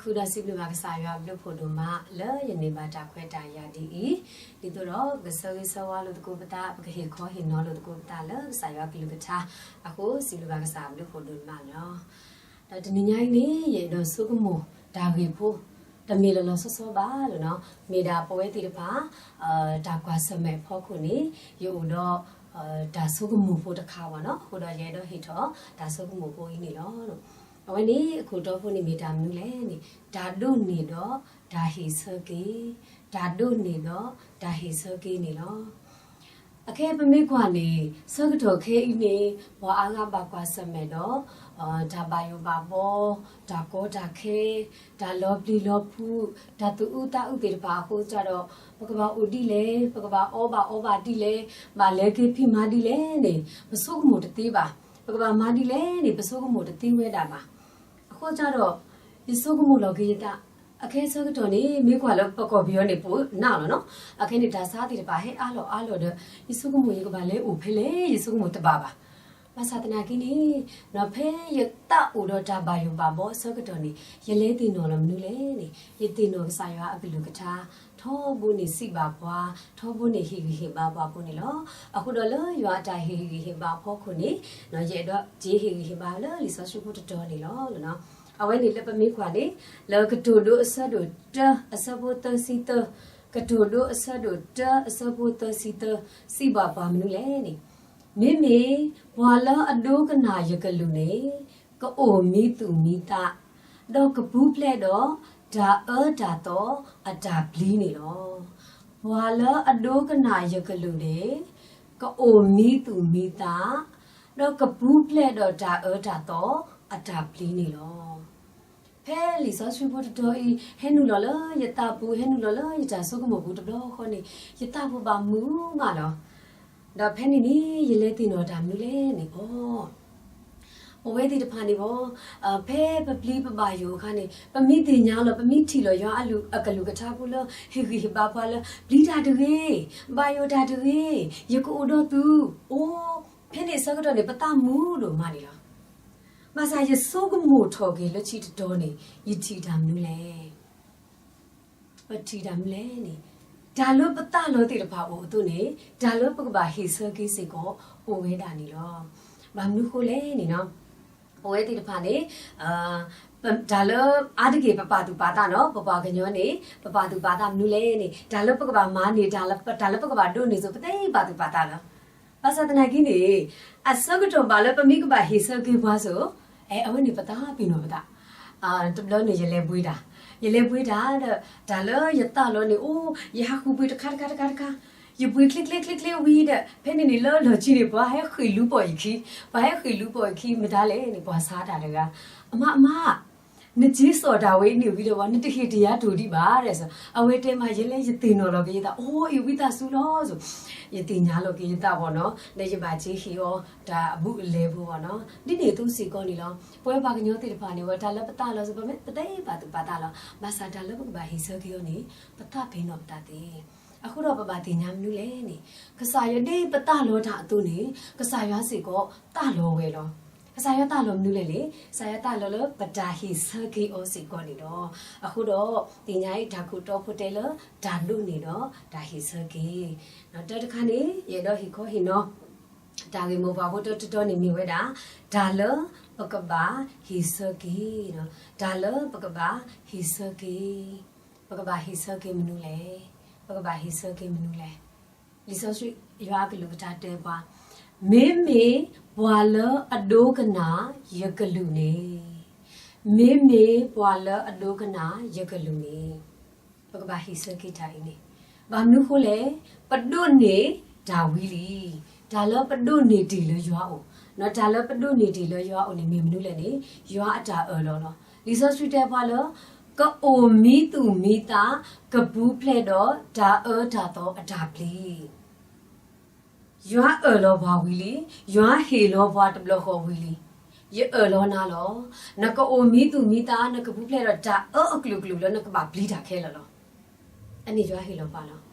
ဃုာ်ဒီးစံးဘျုးဘၣ်ကစၢ်ယွၤအဘျုးဖးဒိၣ်မး လၢယန့ၢ်ဘၣ်တၢ်ခွဲးတၢ်ယာ်ဒ်အံၤ, ဒ်သိးဒီးပကဆၢဂ့ၤဆၢဝါလိာ်သကိးပသး, ပကဟ့ၣ်ခီဟ့ၣ်နီၤလိာ်သကိးပသးလၢကစၢ်ယွၤအကလုၢ်ကထါအဃိ စံးဘျုးဘၣ်ကစၢ်အဘျုးဖးဒိၣ်မးလီၤ. ဒီးတနံၤညါအံၤန့ၣ် ယအဲၣ်ဒိးဆိကမိၣ်တၢ်ဂ့ၢ်ဖိ, တမ့ၢ်လီၤလီၤဆီဆီဘၣ်လီၤနီၤ, မ့ၢ်ဒၣ်ပဝဲသ့ၣ်တဖၣ် တၢ်ကွၢ်ဆၢၣ်မဲာ်အဖီခိၣ်န့ၣ် ယအိၣ်ဒီး တၢ်ဆိကမိၣ်ဖိတခါဘၣ်နီၤ, အဃိဒီးယအဲၣ်ဒိးဟ့ၣ်ထီၣ်တၢ်ဆိကမိၣ်ဖိအံၤန့ၣ်လီၤ. အဝဲန့ၣ်အခိၣ်တီဖိန့ၣ်မ့ၢ်တၢ်မနုၤလဲၣ်န့ၣ်, တၢ်ဒိးန့ၢ်ဒီးတၢ်ဟ့ၣ်ဆၢက့ၤ, တၢ်ဒိးန့ၢ်ဒီးတၢ်ဟ့ၣ်ဆၢက့ၤန့ၣ်လီၤ. အခဲပမ့ၢ်ကွၢ်န့ၣ် ဆၢကတီၢ်ခဲအံၤန့ၣ် ပှၤအါဂၤဘၣ်ကွၢ်ဆၢၣ်မဲာ်ဒီး တၢ်ဘၣ်ယိၣ်ဘၣ်ဘီ, တၢ်ကီတၢ်ခဲ, တၢ်လီၤပျံၤလီၤဖုး, တၢ်သူၣ်အုးသးအုးသ့ၣ်တဖၣ်အဃိသတးဒီး ပကဘၣ်အိၣ်ဒ်လဲၣ်, ပကဘၣ်အီဘၣ်အီဘၣ်ဒ်လဲၣ်, ဘၣ်လဲၤက့ၤဖံးမၤဒ်လဲၣ်န့ၣ် ပဆိကမိၣ်တသ့ဘၣ်. ပကဘၣ်မၤဒ်လဲၣ်န့ၣ် ပဆိကမိၣ်တသ့ဝဲဒၣ်ဘၣ်. အဃိသတးဒီး ယဆိကမိၣ်လီၤက့ၤယသး, အခဲဆၢကတီၢ်န့ၣ် မ့ၢ်ကွၢ်လၢပကီၢ်ပယီၤန့ၣ် ပနၢ်လီၤနီၤ, အခဲန့ၣ်တၢ်ဆါသ့ၣ်တဖၣ်ဟဲအါလီၤအါလီၤဒီး ယဆိကမိၣ်ယကဘၣ်လဲၤအိၣ်ဖဲလဲၣ် ယဆိကမိၣ်တဘၣ်ဘၣ်. ဘၣ်ဆၣ်သနာ်က့န့ၣ် ဖဲယသးအိၣ်ဒီးတၢ်ဘၣ်ယိၣ်ဘၣ်ဘီအဆၢကတီၢ်န့ၣ် ယလဲၤသ့ၣ်နီၣ်လီၤမနုၤလဲၣ်န့ၣ် ယသ့ၣ်နီၣ်ကစၢ်ယွၤအကလုၢ်ကထါ, ထီဘိန့ၣ်စံးဘၣ်ပှၤ, ထီဘိန့ၣ်ဟ့ၣ်ဂံၢ်ဟ့ၣ်ဘါပှၤဖိန့ၣ်လီၤ. အဃိဒီးလၢယွၤအတၢ်ဟ့ၣ်ဂံၢ်ဟ့ၣ်ဘါအဖီခိၣ်န့ၣ် ယအဲၣ်ဒိးက့ၤဟ့ၣ်ဂံၢ်ဟ့ၣ်ဘါလၢလံာ်စီဆှံဖိတတီၤန့ၣ်လီၤ. အဝဲန့ၣ်လၢပမ့ၢ်ကွၢ်န့ၣ် လၢကတိၤဒိအဆၢဒိၣ်တၢ အဆၢဖိသၢဆံသၢ, ကတိၤဒိအဆၢဒိၣ်တၢ အဆၢဖိသၢဆံသၢ စံးဘၣ်ပှၤမနုၤလဲၣ်န့ၣ်, မ့မ့ၢ်ပှၤလၢအဒိကနၣ်ယကလုၢ်န့ၣ် ကအိၣ်မံသူၣ်မံသး, ဒီးကပူၤဖျဲးဒီးတၢ်အၢတၢ်သီအတၢ်ပျံၤန့ၣ်လီၤ. ပှၤလၢအဒိကနၣ်ယကလုၢ်န့ၣ် ကအိၣ်မံသူၣ်မံသး, ဒီးကပူၤဖျဲးဒီးတၢ်အၢတၢ်သီအတၢ်ပျံၤန့ၣ်လီၤ. ဖဲလံာ်စီဆှံဖိတတီၤအံၤ ဟဲနုာ်လီၤလၢယသးပူၤ, ဟဲနုာ်လီၤလၢယတၢ်ဆိကမိၣ်ပူၤတဘျီဃီန့ၣ် ယသးပူၤဘၣ်မုာ်မးလီၤ. ဒီးဖဲန့ၣ်န့ၣ် ယလဲၤသ့ၣ်နီၣ်တၢ်မနုၤလဲၣ်န့ၣ် အီၤ ပဝဲသ့ၣ်တဖၣ်န့ၣ်ဘၣ်, ဖဲပပျံၤပဘၣ်ယိၣ်အခါန့ၣ် ပမ့ၢ်သ့ၣ်ညါလီၤ ပမ့ၢ်ထံၣ်လီၤယွၤအကလုၢ်ကထါဖိလၢ ဟ့ၣ်ဂံၢ်ဟ့ၣ်ဘါပှၤလၢ ပျံၤတၢ်တဂ့ၤ, ဘၣ်ယိၣ်တၢ်တဂ့ၤ, ယကအိၣ်ဒီးသု, အိ, ဖဲန့ၣ်အဆၢကတီၢ်န့ၣ် ပသးမုာ်ဒိၣ်မးန့ၣ်လီၤ. ဘၣ်ဆၣ်ယဆိကမိၣ်ထီၣ်က့ၤလၢခံတတီၤန့ၣ် ယထံၣ်တၢ်မနုၤလဲၣ်. ပထံၣ်တၢ်မနုၤလဲၣ်န့ၣ်, တၢ်လၢပသးလီၤသ့ၣ်တဖၣ်အိၣ်အသိးန့ၣ် တၢ်လၢပကဘၣ်ဟ့ၣ်ဆၢက့ၤစ့ၢ်ကီးအိၣ်ဝဲဒၣ်န့ၣ်လီၤ. ဘၣ်မနုၤဃိလဲၣ်န့ၣ်, ပဝဲသ့ၣ်တဖၣ်န့ၣ် တၢ်လၢအါတက့ၢ်ပပာ်သူၣ်ပာ်သးနီၤ, ပပှၤကညီန့ၣ် ပပာ်သူၣ်ပာ်သးမနုၤလဲၣ်န့ၣ် တၢ်လၢပကဘၣ်မၤန့ၢ် တၢ်လၢပကဘၣ်ဒိးန့ၢ်စိၤ ပသ့ပာ်သူၣ်ပာ်သးလီၤ. ဘၣ်ဆၣ်သနာ်က့န့ၣ် အဆၢကတီၢ်ဘၣ်လၢပမ့ၢ်ကဘၣ်ဟ့ၣ်ဆၢက့ၤပှၤစိၤ, အဲ အဝဲန့ၣ်ပသးပ့ၤနီၣ်ပသး, တဘျီန့ၣ်ယလဲၤဘှံးတၢ်, ယလဲၤဘှံးတၢ်ဒီး တၢ်လၢယသးလီၤန့ၣ် အိၣ် ယဟးဃုာ်ဘှံးတခါတခါတခါတခါ, ယဘှံးချ့ချ့ချ့ချ့ဝံၤဒီး ဖဲန့ၣ်န့ၣ်လၢလီၢ်ခံန့ၣ် ပှၤဟဲဃ့ၢ်လူၤပိာ်ယခံ, ပှၤဟဲဃ့ၢ်လူၤပိာ်ယခံ မတၤလဲၣ်န့ၣ် ပှၤဆါတၢ်တဂၤ, အမါ အမါ နစ့စိာ်တၢ်ဝဲအံၤန့ၣ်ဝံၤဒီး နတဟ့ၣ်တယါတိၤဒံးဘၣ်ဒီး, အဝဲတဲမးယဲလဲၣ် ယသ့ၣ်နီၣ်လီၤက့ၤယသး အိၣ်အံၤဝံသးစူၤလီၤ, ယသ့ၣ်ညါလီၤက့ၤယသးဘၣ်နီၤ, ဒီးယဘၣ်စ့ဟ့ၣ်အီၤတၢ်အဘူးအလဲဖိဘၣ်နီၤ, ဒ်န့ၣ်အသိးစ့ၢ်ကီးန့ၣ်လီၤ. ပဝဲပှၤကညီသ့ၣ်တဖၣ်န့ၣ်ဝဲ တၢ်လၢပသးလီၤစ့ၢ်ကီး ပသ့ပာ်သူၣ်ပာ်သးလီၤ. ဘၣ်ဆၣ်တၢ်လၢပကဘၣ်ဟ့ၣ်ဆၢက့ၤအီၤန့ၣ် ပသးပ့ၤနီၣ်ပသးသ့. အဃိဒီးပဘၣ်သ့ၣ်ညါမနုၤလဲၣ်န့ၣ်, ကစၢ်ယွၤဒ်ပသးလီၤတၢ်အသိးန့ၣ် ကစၢ်ယွၤစ့ၢ်ကီးသးလီၤဝဲလီၤ. ကစၢ်ယွၤသးလီၤမနုၤလဲၣ်န့ၣ်, ကစၢ်ယွၤသးလီၤလၢပတၢ်ဟ့ၣ်ဆၢက့ၤအီၤစ့ၢ်ကီးန့ၣ်လီၤ. အဃိဒီး သ့ၣ်ညါအံၤတၢ်ခိၣ်တီဖိတဲလၢ တၢ်ဒိးန့ၢ်ဒီးတၢ်ဟ့ၣ်ဆၢက့ၤ, တၢ်တခါန့ၣ် ယအဲၣ်ဒိးဟ့ၣ်ခီဟ့ၣ်နီၤ တၢ်ဂ့ၢ်မိၢ်ပှၢ်ဖိတတီၤန့ၣ်မ့ၢ်ဝဲဒၣ် တၢ်လၢပကဘၣ်ဟ့ၣ်ဆၢက့ၤ, တၢ်လၢပကဘၣ်ဟ့ၣ်ဆၢက့ၤ, ပကဘၣ်ဟ့ၣ်ဆၢက့ၤမနုၤလဲၣ်, ပကဘၣ်ဟ့ၣ်ဆၢက့ၤမနုၤလဲၣ်. လံာ်စီဆှံယွၤအကလုၢ်ကထါတဲပှၤ, မ့မ့ၢ်ပှၤလၢအဒိကနၣ်ယကလုၢ်န့ၣ်, မ့မ့ၢ်ပှၤလၢအဒိကနၣ်ယကလုၢ်န့ၣ် ပကဘၣ်ဟ့ၣ်ဆၢက့ၤတၢ်အံၤန့ၣ်, ဘၣ်မနုၤဃိလဲၣ်, ပဒိးန့ၢ်တၢ်ဝံၤလံ. တၢ်လၢပဒိးန့ၢ်တ့ၢ်လၢယွၤအိၣ်, တၢ်လၢပဒိးန့ၢ်တ့ၢ်လၢယွၤအိၣ်န့ၣ် မ့ၢ်မနုၤလဲၣ်န့ၣ်, ယွၤအတၢ်အၢၣ်လီၤလီၤ. လံာ်စီဆှံတဲပှၤလၢ ကအိၣ်မံသူၣ်မံသး, ကပူၤဖျဲးဒီးတၢ်အၢတၢ်သီအတၢ်ပျံၤ ယွၤအၢၣ်လီၤပှၤဝံၤလံ, ယွၤဟ့ၣ်လီၤပှၤတဘျီဃီဝံၤလံ. ယအၢၣ်လီၤနၤလီၤ. နကအိၣ်မံသူၣ်မံသး, နကပူၤဖျဲးဒီးတၢ်အၢအကလုာ်ကလုာ်လၢနကဘၣ်ပျံၤတၢ်ခဲလၢာ်လီၤ. အန့ၣ်ယွၤဟ့ၣ်လီၤပှၤလီၤ.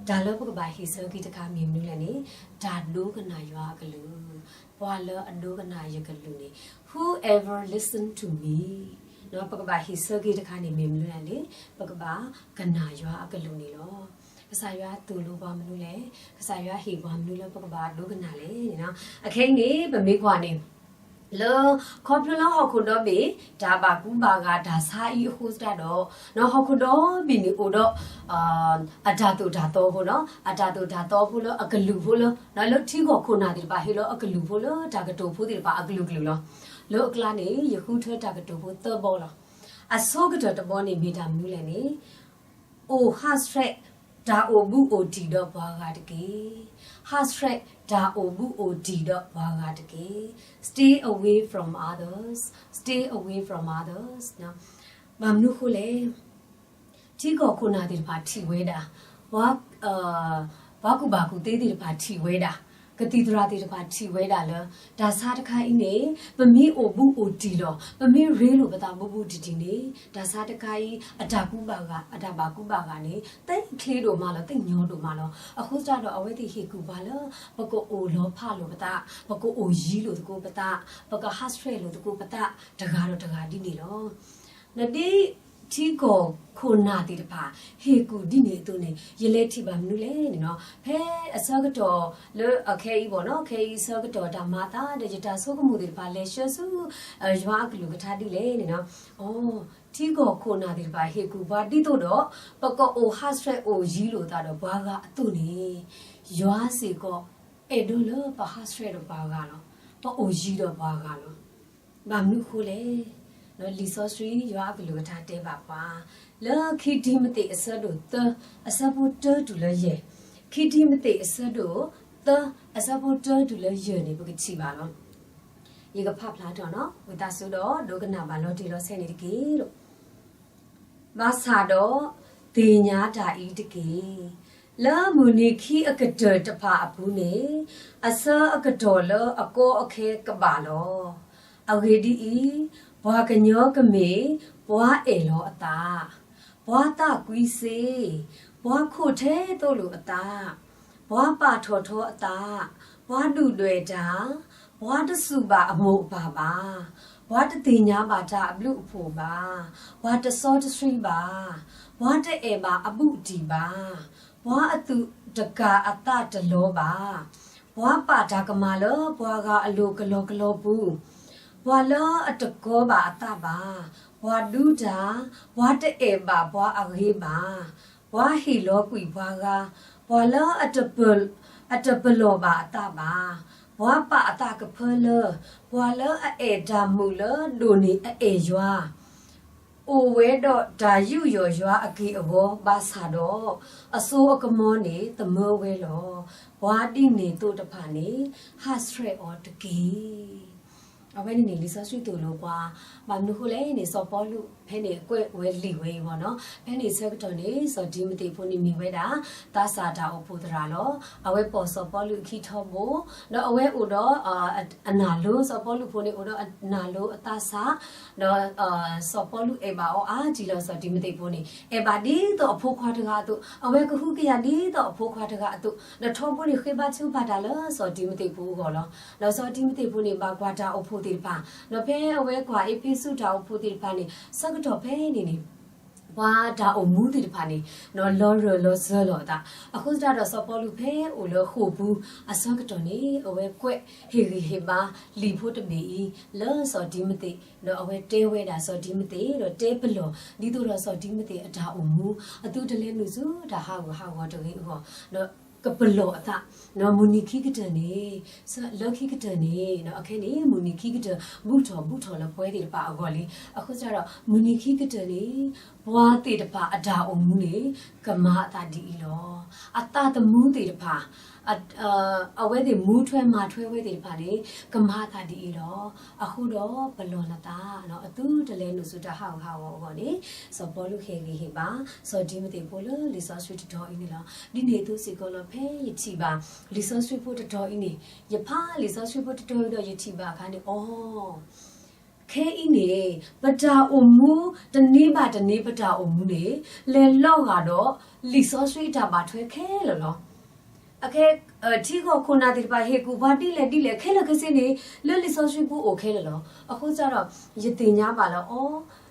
တၢ်လၢပကဘၣ်ဟ့ၣ်ဆၢက့ၤတခါမ့ၢ်မနုၤလဲၣ်န့ၣ်, တၢ်ဒိကနၣ်ယွၤအကလုၢ်, ပှၤလၢအဒိကနၣ်ယကလုၢ်န့ၣ်, whoever listen to me, ပကဘၣ်ဟ့ၣ်ဆၢက့ၤတခါန့ၣ်မ့ၢ်မနုၤလဲၣ်န့ၣ် ပကဘၣ်ကနၣ်ယွၤအကလုၢ်န့ၣ်လီၤ. ကစၢ်ယွၤသိၣ်လိပှၤမနုၤလဲၣ်, ကစၢ်ယွၤဟ့ၣ်ပှၤမနုၤလၢပကဘၣ်ဒိကနၣ်လဲၣ်န့ၣ်လီၤ. အခဲအံၤန့ၣ် ပမ့ၢ်ကွၢ်န့ၣ် လၢခီဖျိလၢဟီၣ်ခိၣ်ဒီဘ့ၣ် တၢ်ဘၣ်ကူဘၣ်ဂာ်တၢ်ဆါအံၤအဃိသတးဒီး ဟီၣ်ခိၣ်ဒီဘ့ၣ်န့ၣ်အိၣ်ဒီး အတၢ်သိၣ်တၢ်သီဖိနီၤ, အတၢ်သိၣ်တၢ်သီဖိလၢအကလုာ်ဖိလၢ လၢထံကီၢ်ခိၣ်နၢ်သ့ၣ်တဖၣ်ဟ့ၣ်လီၤအကလုၢ်ဖိလၢတၢ်ကတိၤဖိသ့ၣ်တဖၣ်အကလုာ်ကလုာ်လီၤ. လၢအကျါန့ၣ် ယဃုထၢတၢ်ကတိၤဖိသၢဘီလီၤ. အဆိကတၢၢ်တဘီန့ၣ်မ့ၢ်တၢ်မနုၤလဲၣ်န့ၣ် အိၣ်ဟးဆှဲးတၢ်အိၣ်ဘူးအိၣ်တံၢ်ဒီးပှၤဂၤတက့ၢ်. ဟးဆှဲးတၢ်အိၣ်ဘူးအိၣ်တံၢ်ဒီးပှၤဂၤတက့ၢ်. Stay away from others, stay away from others. ဘၣ်မနုၤအဃိလဲၣ်, ထံကီၢ်ခိၣ်နၢ်သ့ၣ်တဖၣ်ထံၣ်ဝဲဒၣ်, ပှၤကူၣ်ဘၣ်ကူၣ်သ့သ့ၣ်တဖၣ်ထံၣ်ဝဲဒၣ်, ကသံၣ်သရၣ်သ့ၣ်တဖၣ်ထံၣ်ဝဲဒၣ်လၢ တၢ်ဆါတခါအံၤန့ၣ် ပမ့ၢ်အိၣ်ဘူးအိၣ်တံၢ်လီၤ, ပမ့ၢ်ရ့လိာ်ပသးဘူးဘူးတံၢ်တံၢ်န့ၣ် တၢ်ဆါတခါအံၤ အတၢ်ကူဘၣ်ဂာ် အတၢ်ဘၣ်ကူဘၣ်ဂာ်န့ၣ် သ့ချ့ဒိၣ်မးလီၤ, သ့ညီဒိၣ်မးလီၤ. အဃိသတးဒီးအဝဲသ့ၣ်ဟ့ၣ်ကူၣ်ပှၤလၢ ပကအိၣ်လီၤဖးလိာ်ပသး, ပကအိၣ်ယံၤလိာ်သကိးပသး, ပကဟးဆှဲးလိာ်သကိးပသး တဂၤဒီးတဂၤဒ်န့ၣ်လီၤ. နဒ်ထံကီၢ်ခိၣ်နၢ်သ့ၣ်တဖၣ် ဟ့ၣ်ကူၣ်ဒ်န့ၣ်အသိးန့ၣ် ယလဲၤထံၣ်ဘၣ်မနုၤလဲၣ်န့ၣ်နီၤ, ဖဲအဆၢကတီၢ်လၢအခဲအံၤဘၣ်နီၤ, ခဲအံၤဆၢကတီၢ်တၢ်မၤအသးဒီးယတၢ်ဆိကမိၣ်သ့ၣ်တဖၣ် လဲၤဆှၢဆူ ယွၤအကလုၢ်ကထါဒ်လဲၣ်န့ၣ်နီၤ, အိ ထံကီၢ်ခိၣ်နၢ်သ့ၣ်တဖၣ် ဟ့ၣ်ကူၣ်ပှၤဒ်သိးဒီး ပကအိၣ်ဟးဆှဲးအိၣ်ယံၤလိာ်သးဒီးပှၤဂၤအသိးန့ၣ်, ယွၤစ့ၢ်ကီး အဲၣ်ဒိးလၢပဟးဆှဲးဒီးပှၤဂၤလီၤ, ပအိၣ်ယံၤဒီးပှၤဂၤလီၤ. ဘၣ်မနုၤအဃိလဲၣ်, လံာ်စီဆှံယွၤအကလုၢ်ကထါတဲဘၣ်ပှၤ, လၢခံတံၤမသ့းအဆၢဒိၣ်သၢ အဆၢဖိတၢတုၤလၢယဲၢ်, ခံတံၤမသ့းအဆၢဒိၣ်သၢ အဆၢဖိတၢတုၤလၢယဲၢ်န့ၣ် ပကထံၣ်ဘၣ်လီၤ. ယကဖးဖျါထီၣ်နီၤ, ဝံသးစူၤဒီးဒိကနၣ်ဘၣ်လီၤတံၢ်လီၤဆဲးန့ၣ်တက့ၢ်. ဘၣ်ဆၣ်ဒီး သ့ၣ်ညါတၢ်အံၤတက့ၢ်. လၢမုၢ်နံၤခံအကတၢၢ်တဖၣ်အပူၤန့ၣ် အဆၢအကတီၢ်လၢအကီအခဲကဘၣ်လီၤ. အဂ့ၢ်ဒ်အံၤ, ပှၤကညီကမ့ၢ်ပှၤအဲၣ်လီၤအသး, ပှၤသးကွံစ့, ပှၤခိးထဲသိးလိာ်အသး, ပှၤပာ်ထီၣ်ထီအသး, ပှၤဒုၣ်ဒွဲၣ်တၢ်, ပှၤတစူၢ်ဘၣ်အမိၢ်အပၢ်ဘၣ်, ပှၤတသ့ၣ်ညါဘၣ်တၢ်အဘျုးအဖှိၣ်ဘၣ်, ပှၤတစီတဆှံဘၣ်, ပှၤတအဲၣ်ဘၣ်အဘူးအတံၢ်ဘၣ်, ပှၤအသူၣ်တကၢ်အသးတလီၤဘၣ်, ပှၤပာ်တၢ်ကမၣ်လၢပှၤဂၤအလိၤကလီကလီပူၤ, ပှၤလၢအတကီဘၣ်အသးဘၣ်, ပှၤဒူတၢ်, ပှၤတအဲၣ်ဘၣ်ပှၤအဂ့ၤဘၣ်, ပှၤဟ့ၣ်လီၤကွံာ်ပှၤဂၤ, ပှၤလၢအတပ အတပလီၢ်ဘၣ်အသးဘၣ်, ပှၤပာ်အသးကဖၢလၢ, ပှၤလၢအအဲၣ်တၢ်မုာ်လၢဒိၣ်န့ၢ်အအဲၣ်ယွၤ, အိၣ်ဝဲဒီးတၢ်ယူးယီၣ်ယွၤအက့ၢ်အဂီၤဘၣ်ဆၣ်ဒီး, အစိအကမီၤန့ၣ်သမၢဝဲလီၤ. ပှၤဒ်န့ၣ်သိးတဖၣ်န့ၣ် ဟးဆှဲးအီၤတက့ၢ်. အဝဲန့ၣ်န့ၣ် လံာ်စီဆှံသိၣ်လိပှၤ, ဘၣ်မနုၤအဃိလဲၣ်န့ၣ် စီၤပီလူးဖဲန့ၣ်ကွဲးဝဲလံာ်ဝဲအံၤဘၣ်နီၤ, ဖဲန့ၣ်ဆၢကတီၢ်န့ၣ် စီၤတံၤမသ့းဖိန့ၣ်မ့ၢ်ဝဲဒၣ် သးစၢ်တၢ်အိၣ်ဖှိၣ်သရၣ်လီၤ. အဝဲပိာ်စီၤပီလူးအခံထီဘိ, ဒီးအဝဲအိၣ်ဒီး အနၢ်လိ စီၤပီလူးဖိန့ၣ်အိၣ်ဒီးအနၢ်လိအသးစၢ်, ဒီး စီၤပီလူးအဲၣ်ဘၣ်အီၤအါထံၣ်လီၤ. စီၤတံၤမသ့းဖိန့ၣ် အဲၣ်ဘၣ်ဒ်သိးအဖိခွါတဂၤအသိး, အဝဲကဟုကယာ်ဒ်သိးအဖိခွါတဂၤအသိး, ဒီးထီဘိန့ၣ်ဃ့ဘါထုကဖၣ်တၢ်လၢစီၤတံၤမသ့းဖိအဂီၢ်လီၤ. ဒီးစီၤတံၤမသ့းဖိန့ၣ် ဘၣ်ကွၢ်တၢ်အိၣ်ဖှိၣ်သ့ၣ်တဖၣ်, ဒီးဖဲအဝဲကွၢ်အ့းဖ့းစူးတၢ်အိၣ်ဖှိၣ်သ့ၣ်တဖၣ်န့ၣ် ဆၢကတီၢ်ဖဲန့ၣ်န့ၣ် ပှၤတၢ်အိၣ်မူသ့ၣ်တဖၣ်န့ၣ် လီၤရၢၢ်လီၤစၢၤလိာ်အသး, အဃိသတးဒီးစီၤပီလူးဖဲအိၣ်လၢဃိာ်ပူၤအဆၢကတီၢ်န့ၣ် အဝဲကွဲးဟ့ၣ်ဂံၢ်ဟ့ၣ်ဘါလံာ်ဖိတဘ့ၣ်အံၤလၢစီၤတံၤမသ့း, ဒီးအဝဲတဲဝဲဒၣ်စီၤတံၤမသ့း, ဒီးတဲပလီၢ်ဒ်သိးဒီးစီၤတံၤမသ့းအတၢ်အိၣ်မူ, အသုတလဲၤနုာ်ဆူတၢ်ဟးဂူာ်ဟးဂီၤတဂ့ၤအဂီၢ်, ဒီးကပလီၢ်အသး, မုၢ်နံၤခံကတၢၢ်န့ၣ်, လၢခံကတၢၢ်န့ၣ်, အခဲန့ၣ် မုၢ်နံၤခံကတၢၢ် ဘူးထီၣ်ဘူးထီၣ်လၢပှၤသ့ၣ်တဖၣ်အဂီၢ်လံ. အဃိသတးဒီး မုၢ်နံၤခံကတၢၢ်န့ၣ် ပှၤသ့ၣ်တဖၣ်အတၢ်အိၣ်မူန့ၣ် ကမၤအသးဒ်အံၤလီၤ. အသးသမူသ့ၣ်တဖၣ်, အဝဲသ့ၣ်မူထွဲမၤထွဲဝဲသ့ၣ်တဖၣ်န့ၣ် ကမၤအသးဒ်အံၤလီၤ. အဃိဒီးပလီၢ်နသး, အသုတလဲၤနုာ်ဆူတၢ်ဟးဂူာ်ဟးဂီၤအဂီၢ်န့ၣ်, စီၤပီလူးဟ့ၣ်ဂံၢ်ဟ့ၣ်ဘါ စီၤတံၤမသ့းဖိလၢလံာ်စီဆှံတတီၤအံၤန့ၣ်လီၤ. ဒ်န့ၣ်အသိးစ့ၢ်ကီးလီၤ, ဖဲယထံၣ်ဘၣ်လံာ်စီဆှံဖိတတီၤအံၤန့ၣ်, ယဖးလံာ်စီဆှံဖိတတီၤအံၤဒီးယထံၣ်ဘၣ်အခါန့ၣ်, အိ ခဲအံၤန့ၣ် ပတၢ်အိၣ်မူ တနံၤဘၣ်တနံၤပတၢ်အိၣ်မူန့ၣ် လဲၤလီၤဂာ်ဒီးလံာ်စီဆှံအတၢ်ဘၣ်ထွဲခဲလၢာ်လီၤ. အခဲ ထံကီၢ်ခိၣ်နၢ်သ့ၣ်တဖၣ် ဟ့ၣ်ကူၣ်ပှၤဒ်လဲၣ်ဒ်လဲၣ် ခဲလၢာ်ခဲဆ့န့ၣ် လၢလံာ်စီဆှံပူၤအိၣ်ခဲလၢာ်လီၤ. အဃိသတးဒီး ယသ့ၣ်ညါဘၣ်လၢ အိ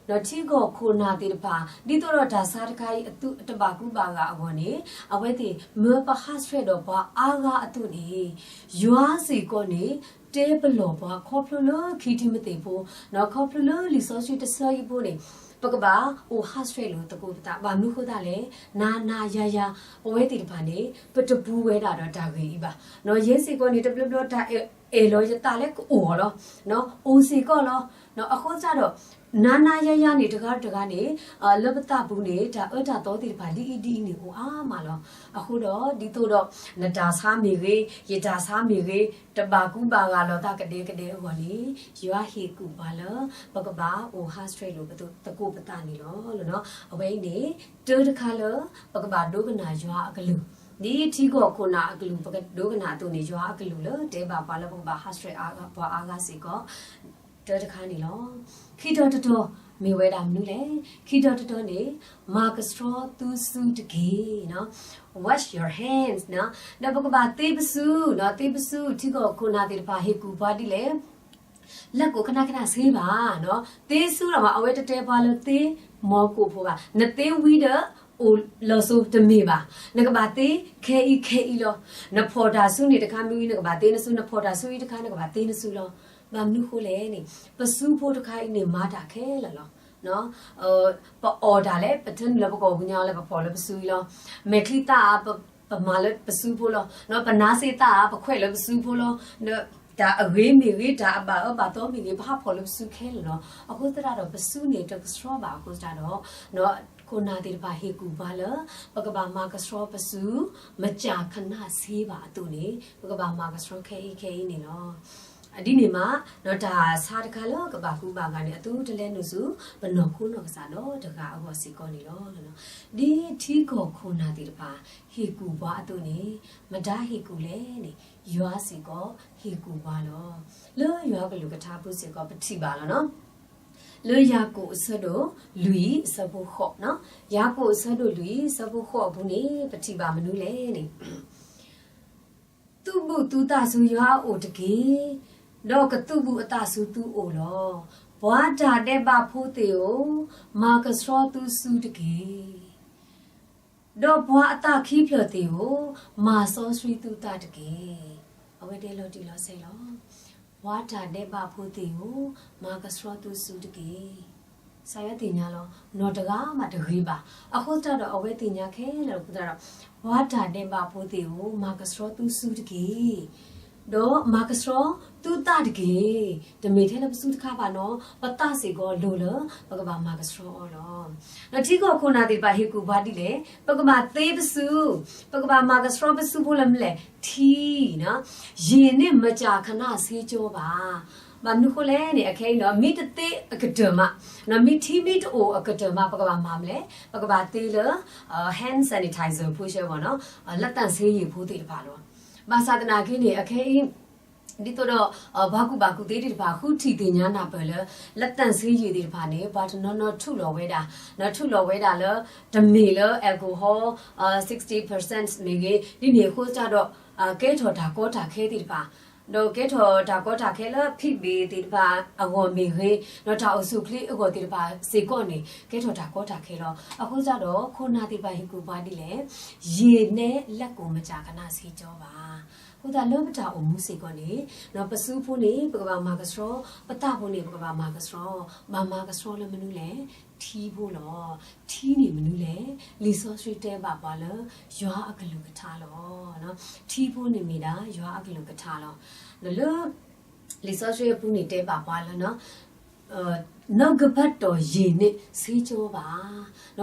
ဒီးထံဂီၢ်ခိၣ်နၢ်သ့ၣ်တဖၣ် ဒ်သိးဒီးတၢ်ဆါတခါအံၤအသုတဘၣ်ကူဘၣ်ဂာ်အဂီၢ်န့ၣ် အဝဲသ့ၣ်မၢပဟးဆှဲးဒီးပှၤအါဂၤအသိးန့ၣ် ယွၤစ့ၢ်ကီးန့ၣ် တဲပလီၢ်ပှၤခီဖျိလၢခံထံမသ့ၣ်ဖိ, ဒီးခီဖျိလၢလံာ်စီဆှံတဆၢအံၤဖိန့ၣ် ပကဘၣ်အိၣ်ဟးဆှဲးလိာ်သကိးပသး ဘၣ်မနုၤဃိသတးလဲၣ်, နၤနၤယၤယၤ ပဝဲသ့ၣ်တဖၣ်န့ၣ် ပတပူၤဝဲဒၣ်ဒီးတၢ်ဂ့ၢ်အံၤဘၣ်. ယဲစ့ၢ်ကီးန့ၣ် တဘျီဘျီတၢ်အဲၣ်လီၤယသးလၢကအိၣ်အီၤလီၤ. အိၣ်စ့ၢ်ကီးလီၤ. အဃိသတးဒီး နၤနၤယၤယၤန့ၣ် တဂၤတဂၤန့ၣ် လၢပသးပူၤန့ၣ် တၢ်အၢတၢ်သီသ့ၣ်တဖၣ်ဒ်အံၤဒ်အံၤန့ၣ်အိၣ်အါမးလီၤ. အဃိဒီး ဒ်သိးဒီး နတၢ်ဆါမ့ၢ်ဂ့ၤ, ယတၢ်ဆါမ့ၢ်ဂ့ၤ, တဘၣ်ကူဘၣ်ဂာ်လိာ်သးကဒဲကဒဲအဂီၢ်န့ၣ် ယွၤဟ့ၣ်ကူၣ်ပှၤလၢ ပကဘၣ်အိၣ်ဟးဆှဲးလိာ်ပသကိးပသးန့ၣ်လီၤ. အဝဲအံၤန့ၣ် တၢတခါလၢ ပကဘၣ်ဒိကနၣ်ယွၤအကလုၢ်, ဒ်ထံကီၢ်ခိၣ်နၢ်အကလုၢ် ပကဒိကနၣ်အသိးန့ၣ် ယွၤအကလုၢ်လၢတဲဘၣ်ပှၤလၢပကဘၣ်ဟးဆှဲးပှၤအါဂၤစ့ၢ်ကီး တၢတခါန့ၣ်လီၤ. ခံတီၤတတီၤ မ့ၢ်ဝဲဒၣ်မနုၤလဲၣ်. ခံတီၤတတီၤန့ၣ် မၤကဆှီသုစုတက့ၢ်. Wash your hands ဒီးပကဘၣ်သ့ပစု, သ့ပစု ထံကီၢ်ခိၣ်နၢ်သ့ၣ်တဖၣ်ဟ့ၣ်ကူၣ်ပှၤဒ်လဲၣ် လက်ကို ခဏခဏ ဆေးပါ, သ့စုဒီးမး အဝဲတတဲပှၤလၢသ့မီၤကိၣ်ဖိဘၣ်, နသ့ဝံၤဒီး အိၣ်လီၤစိၤတမ့ၢ်ဘၣ်, နကဘၣ်သ့ခဲအံၤခဲအံၤလီၤ. နဖီၣ်တၢ်စုန့ၣ်တခါမ့ၢ်ဝံၤ နကဘၣ်သ့နစု, နဖီၣ်တၢ်စုအံၤတခါ နကဘၣ်သ့နစုလီၤ. ဘၣ်မနုၤဃိလဲၣ်န့ၣ် ပစုဖိတခါအံၤန့ၣ် မၤတၢ်ခဲလၢာ်လီၤ. ပအီၣ်တၢ်လဲၣ် ပထၢနုာ်လၢပကီၢ်ပူၤညါလၢပဖီၣ်လၢပစုအံၤလီၤ. မဲာ်ချံသၣ်ဧါ ပမၤလၢပစုဖိလီၤ. ပနါစ့သၣ်ဧါ ပခွဲးလၢပစုဖိလီၤ. တၢ်အဂ့ၤမ့ၢ်ဂ့ၤ တၢ်အဘၣ်အၢဘၣ်သီမ့ၢ်ဂ့ၤ ပဟးဖီၣ်လၢပစုခဲလၢာ်လီၤ. အဃိသတးဒီး ပစုန့ၣ်တကဆှီဘၣ်အဃိသတးဒီး ခိၣ်နၢ်သ့ၣ်တဖၣ်ဟ့ၣ်ကူၣ်ပှၤလၢ ပကဘၣ်မၤကဆှီပစု မကြာခဏဆေးပါအသိးန့ၣ် ပကဘၣ်မၤကဆှီခဲအံၤခဲအံၤန့ၣ်လီၤ. ဒ်န့ၣ်မး တၢ်ဆါတခါလၢကဘၣ်ကူဘၣ်ဂာ်န့ၣ် အသုတလဲနုာ်ဆူ ပနီၢ်ခိနီၢ်ကစၢ်ဒီးတဂၤအဂီၢ်စ့ၢ်ကီးန့ၣ်လီၤ. ဒ်ထံကီၢ်ခိၣ်နၢ်သ့ၣ်တဖၣ် ဟ့ၣ်ကူၣ်ပှၤအသိးန့ၣ် မတၤဟ့ၣ်ကူၣ်လဲၣ်န့ၣ် ယွၤစ့ၢ်ကီးဟ့ၣ်ကူၣ်ပှၤလီၤ. လၢယွၤကလုၢ်ကထါပူၤစ့ၢ်ကီး ပထံၣ်ဘၣ်လီၤနီၤ. လၢယၤကိာ်အဆၢဒိၣ်လွံၢ်အဆၢဖိဃိးနီၤ, ယၤကိာ်အဆၢဒိၣ်လွံၢ်အဆၢဖိဃိးအပူၤန့ၣ် ပထံၣ်ဘၣ်မနုၤလဲၣ်န့ၣ် သုးဘူးသုသးဆူယွၤအအိၣ်တက့ၢ်, ဒီးကသုးဘူးအသးဆူသုအိၣ်လီၤ. ပှၤတၢ်ဒဲးဘးဖိသ့ၣ်ဧၢ, မၤကဆှီသုစုတက့ၢ်. ဒီးပှၤအသးခံဖျၢၣ်သ့ၣ်ဧၢ, မၤစီဆှံသုသးတက့ၢ်. အဝဲတဲလီၤတံၢ်လီၤဆဲးလီၤ. ပှၤတၢ်ဒဲးဘးဖိသ့ၣ်ဧၢ, မၤကဆှီသုစုတက့ၢ်. ကစၢ်ယွၤသ့ၣ်ညါလီၤ, နီၢ်တဂၤမးတဂ့ၤဘၣ်. အဃိသတးဒီး အဝဲသ့ၣ်ညါခဲလၢာ်အဃိသတးဒီး ပှၤတၢ်ဒဲးဘးဖိသ့ၣ်ဧၢ, မၤကဆှီသုစုတက့ၢ်. ဒီးမၤကဆှီသုသးတက့ၢ်. တမ့ၢ်ထဲလၢပစုတခါဘၣ်နီၤ, ပသးစ့ၢ်ကီးလိၤလၢ ပကဘၣ်မၤကဆှီအီၤလီၤ. ဒီးထံကီၢ်ခိၣ်နၢ်သ့ၣ်တဖၣ်ဟ့ၣ်ကူၣ်ပှၤဒ်လဲၣ်, ပကဘၣ်သ့ပစု, ပကဘၣ်မၤကဆှီပစုဖိလၢမနုၤလဲၣ်, ထံ, ရေနဲ့မကြာခဏဆေးကြောပါ. ဘၣ်မနုၤဃိလဲၣ်န့ၣ် အခဲအံၤနီၤ မ့ၢ်တသ့အကတၢၢ်မး, မ့ၢ်ထံမ့ၢ်တအိၣ်အကတၢၢ်မး ပကဘၣ်မၤမနုၤလဲၣ်, ပကဘၣ်သ့လၢ hand sanitizer ဖိဆဲးဘၣ်နီၤ, လက်သန့်ဆေးရည်ဖိသ့ၣ်တဖၣ်လီၤ. ဘၣ်ဆၣ်သနာ်က့န့ၣ် အခဲအံၤ ဒ်သိးဒီး ပှၤကူၣ်ဘၣ်ကူၣ်သ့သ့ၣ်တဖၣ် ဃုထံၣ်သ့ၣ်ညါနၢ်ပၢၢ်လၢ လက်သန့်ဆေးရည်သ့ၣ်တဖၣ်န့ၣ် ပှၤတနီၤနီၤထုးလီၤဝဲဒၣ်, ထုးလီၤဝဲဒၣ်လၢ တမ့ၢ်လၢ alcohol sixty percent မ့ၢ်ဂ့ၤ, ဒ်န့ၣ်အဃိသတးဒီး ကဲထီၣ်တၢ်ကီတၢ်ခဲသ့ၣ်တဖၣ်, ဒီးကဲထီၣ်တၢ်ကီတၢ်ခဲလၢ ဖံးဘ့ၣ်သ့ၣ်တဖၣ်အဂီၢ်မ့ၢ်ဂ့ၤ, ဒီးတၢ်အိၣ်ဆူၣ်အိၣ်ချ့အဂီၢ်သ့ၣ်တဖၣ်စ့ၢ်ကီးန့ၣ် ကဲထီၣ်တၢ်ကီတၢ်ခဲလီၤ. အဃိသတးဒီး ခိၣ်နၢ်သ့ၣ်တဖၣ်ဟ့ၣ်ကူၣ်ပှၤဒ်လဲၣ်, ရေနဲ့လက်ကို မကြာခဏဆေးကြောပါ. အဃိသတးလၢပတၢ်အိၣ်မူစ့ၢ်ကီးန့ၣ် ပစုဖိန့ၣ် ပကဘၣ်မၤကဆှီ, ပသးဖိန့ၣ် ပကဘၣ်မၤကဆှီ, ဘၣ်မၤကဆှီလၢမနုၤလဲၣ်, ထံဖိလီၤ. ထံန့ၣ်မနုၤလဲၣ်, လံာ်စီဆှံတဲဘၣ်ပှၤလၢ ယွၤအကလုၢ်ကထါလီၤ. ထံဖိန့ၣ်မ့ၢ်ဒၣ် ယွၤအကလုၢ်ကထါလီၤ. ဒီးလၢ လံာ်စီဆှံအပူၤန့ၣ်တဲဘၣ်ပှၤလၢ နှုတ်ကပတ်တော်ရေနဲ့ ဆေးကြောပါ.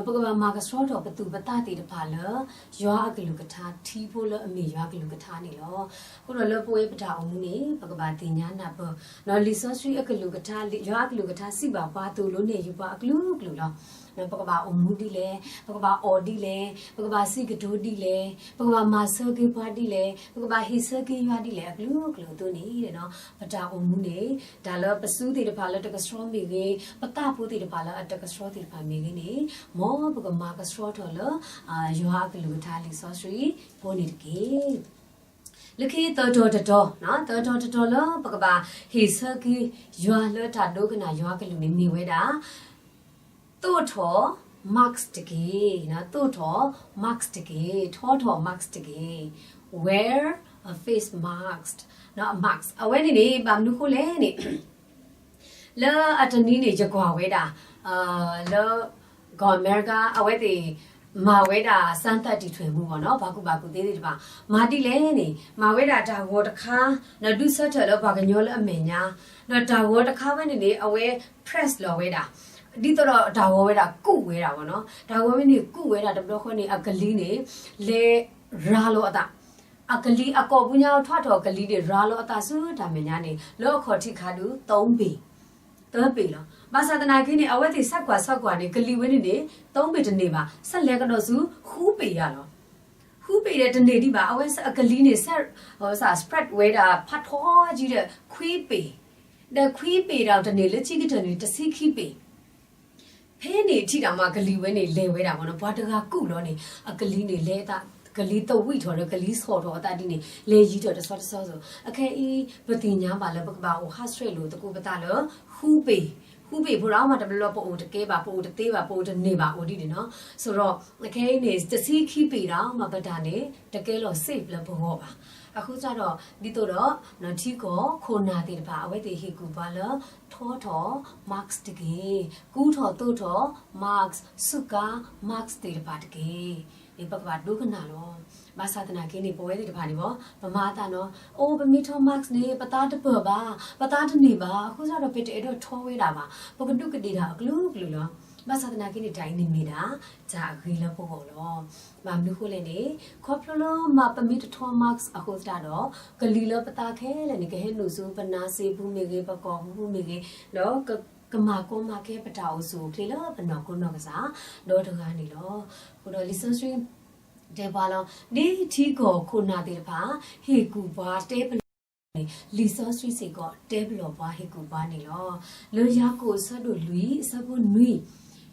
ပကဘၣ်မၤကဆှီထီၣ်ပသူၣ်ပသးသ့ၣ်တဖၣ်လၢ ယွၤအကလုၢ်ကထါ ထံဖိလၢအမ့ၢ်ယွၤအကလုၢ်ကထါန့ၣ်လီၤ. အဃိဒီးလၢပဝဲပတၢ်အိၣ်မူန့ၣ် ပကဘၣ်သ့ၣ်ညါနၢ်ပၢၢ် လံာ်စီဆှံအကလုၢ်ကထါ ယွၤအကလုၢ်ကထါစံးဘၣ်ပှၤ သိၣ်လိနဲၣ်ယုာ်ပှၤအကလုာ်ကလုာ်လီၤ. ပကဘၣ်အိၣ်မူဒ်လဲၣ်, ပကဘၣ်အီၣ်ဒ်လဲၣ်, ပကဘၣ်စံးကတိၤဒ်လဲၣ်, ပကဘၣ်မၤဆၢက့ၤပှၤဒ်လဲၣ်, ပကဘၣ်ဟ့ၣ်ဆၢက့ၤယွၤဒ်လဲၣ်အကလုာ်ကလုာ်အသိးန့ၣ် ပတၢ်အိၣ်မူန့ၣ် တၢ်လၢပစုသ့ၣ်တဖၣ်လၢတကဆှီမ့ၢ်ဂ့ၤ, ပသးဖိသ့ၣ်တဖၣ်လၢအတကဆှီသ့ၣ်တဖၣ်မ့ၢ်ဂ့ၤန့ၣ် မ်ပကမၤကဆှီထီၣ်လၢ ယွၤအကလုၢ်ကထါလံာ်စီဆှံဖိန့ၣ်တက့ၢ်. လၢခံသၢတီၤတတီၤ, သၢတီၤတတီၤလၢပကဘၣ်ဟ့ၣ်ဆၢက့ၤယွၤလၢတၢ်ဒိကနၣ်ယွၤကလုၢ်န့ၣ်မ့ၢ်ဝဲဒၣ် သိးထီၣ် masks တက့ၢ်. သိးထီၣ် masks တက့ၢ်. ထီထီၣ် masks တက့ၢ်. Wear a face mask, နီၣ်, a mask. အဝဲန့ၣ်န့ၣ် ဘၣ်မနုၤဃိလဲၣ်န့ၣ် လၢအတနံၤန့ၣ် ယကွၢ်ဝဲဒၣ် လၢ ကီၢ်အမဲရကၤ အဝဲသ့ၣ် မၤဝဲဒၣ် စမ်းသပ်တီထွင်မှု ပေါ့နော်, ပှၤကူၣ်ဘၣ်ကူၣ်သ့သ့ၣ်တဖၣ် မၤဒ်လဲၣ်န့ၣ် မၤဝဲဒၣ်တၢ်ဂီၤတခါ ဒီးဒုးဆၢထၢၣ်လၢပှၤကညီလၢအမဲာ်ညါ, ဒီးတၢ်ဂီၤတခါဝဲန့ၣ်န့ၣ် အဝဲ press လီၤဝဲဒၣ် ဒ်သိးဒီးတၢ်ဂီၤဝဲဒၣ်ကူးဝဲဒၣ်ပေါ့နော်, တၢ်ဂီၤဝဲန့ၣ်ကူးဝဲဒၣ်တဘျီဃီန့ၣ် အကလံၤန့ၣ် လဲၤရၤလီၤအသး အကလံၤအကိာ်ပူၤညါ ထွးထီၣ်ကလံၤန့ၣ်ရၤလီၤအသးဆူတၢ်မဲာ်ညါန့ၣ် လၢအခီၣ်ထံးခါဒုး သုံးပေ, သၢပေလီၤ. ဘၣ်ဆၣ်သနာ်က့န့ၣ် အဝဲသ့ၣ်ဆၢကွၢ်ဆၢကွၢ်န့ၣ် ကလံၤဝဲန့ၣ်န့ၣ် သုံးပေတန့ၢ်ဘၣ်, ဆၢလဲၤကဒီးဆူ ဃုပေယၤလီၤ. ဃုပေဒီးတန့ၢ်ဒံးဘၣ်, အဝဲအကလံၤန့ၣ် ဆၢ spread ဝဲဒၣ်ဖးထီကံဒီး ခွံပေ, ဒီးခွံပေဒီးတန့ၢ်လၢခံကတၢၢ်န့ၣ် တဆံခံပေ ဖဲန့ၣ်ထံၣ်တၢ်မး ကလံၤဝဲန့ၣ်လဲၤဝဲဒၣ်မ့ၢ်နီၤ, ပှၤတဂၤကူးလီၤန့ၣ် အကလံၤန့ၣ်လဲၤသး, ကလံၤသဝံၣ်ထီၣ်ဒီးကလံၤဆီၣ်ထီၣ်အသးဒ်န့ၣ် လဲၤယံၤထီၣ်တဆီတဆီစိၤ, အခဲအံၤ ပသ့ၣ်ညါဘၣ်လၢပကဘၣ်အိၣ်ဟးဆှဲးလိာ်သကိးပသးလၢ ဃုပေ, ဃုပေဖိဒီးမးတဘျီလၢပအိၣ်တကဲဘၣ်, ပအိၣ်တသ့ဘၣ်, ပအိၣ်တန့ၢ်ဘၣ်အိၣ်ဒ်န့ၣ်နီၤ, ဆိုတော့ အခဲအံၤန့ၣ် တဆံခံပေဒီးမး ပတၢ်န့ၣ် တကဲလီၤ safe လၢပဂီၢ်ဘၣ်. အဃိသတးဒီး ဒ်သိးဒီး ထံကီၢ်ခိၣ်နၢ်သ့ၣ်တဖၣ် အဝဲသ့ၣ်ဟ့ၣ်ကူၣ်ပှၤလၢ ထီထီၣ် mask တက့ၢ်, ကူထီၣ်သိးထီၣ် mask, စူးကါ mask သ့ၣ်တဖၣ်တက့ၢ်. န့ၣ် ပကဘၣ်ဒိကနၣ်လီၤ. ဘၣ်ဆၣ်သနာ်က့န့ၣ် ပဝဲသ့ၣ်တဖၣ်န့ၣ်ဘၣ် ပမၤအသးနီၤ, အိၣ် ပမ့ၢ်ထီၣ် mask န့ၣ် ပသါတပၢၢ်ဘၣ်, ပသါတန့ၢ်ဘၣ်, အဃိသတးဒီး ပတအဲၣ်ဒိးထီဝဲဒၣ်ဘၣ်, ပကဒူးကဒ့ၣ်တၢ်အကလုာ်ကလုာ်လီၤ. ဘၣ်ဆၣ်သနာ်က့န့ၣ် တၢ်အံၤန့ၣ်မ့ၢ်ဒၣ် တၢ်အဂ့ၤလၢပဂီၢ်လီၤ. ဘၣ်မနုၤဃိလဲၣ်န့ၣ် ခီဖျိလၢမးပမ့ၢ်တထီ mask အဃိသတးဒီး ကလံၤလၢပသါခဲလၢာ်န့ၣ် ကဟဲနုာ်ဆူပနါစ့ပူၤမ့ၢ်ဂ့ၤ, ပကိာ်ပူၤမ့ၢ်ဂ့ၤ, ဒီး ကမၤကီမၤခဲပတၢ်အိၣ်ဆူၣ်အိၣ်ချ့လၢပနီၢ်ခိနီၢ်ကစၢ် ဒီတဂၤန့ၣ်လီၤ. အဃိဒီးလံာ်စီဆှံတဲပှၤလီၤ, ဒ်ထံကီၢ်ခိၣ်နၢ်သ့ၣ်တဖၣ် ဟ့ၣ်ကူၣ်ပှၤတဲပလီၢ်န့ၣ် လံာ်စီဆှံစ့ၢ်ကီးတဲပလီၢ်ပှၤဟ့ၣ်ကူၣ်ပှၤန့ၣ်လီၤ. လၢယၤကိာ်အဆၢဒိၣ်လွံၢ်အဆၢဖိနွံ,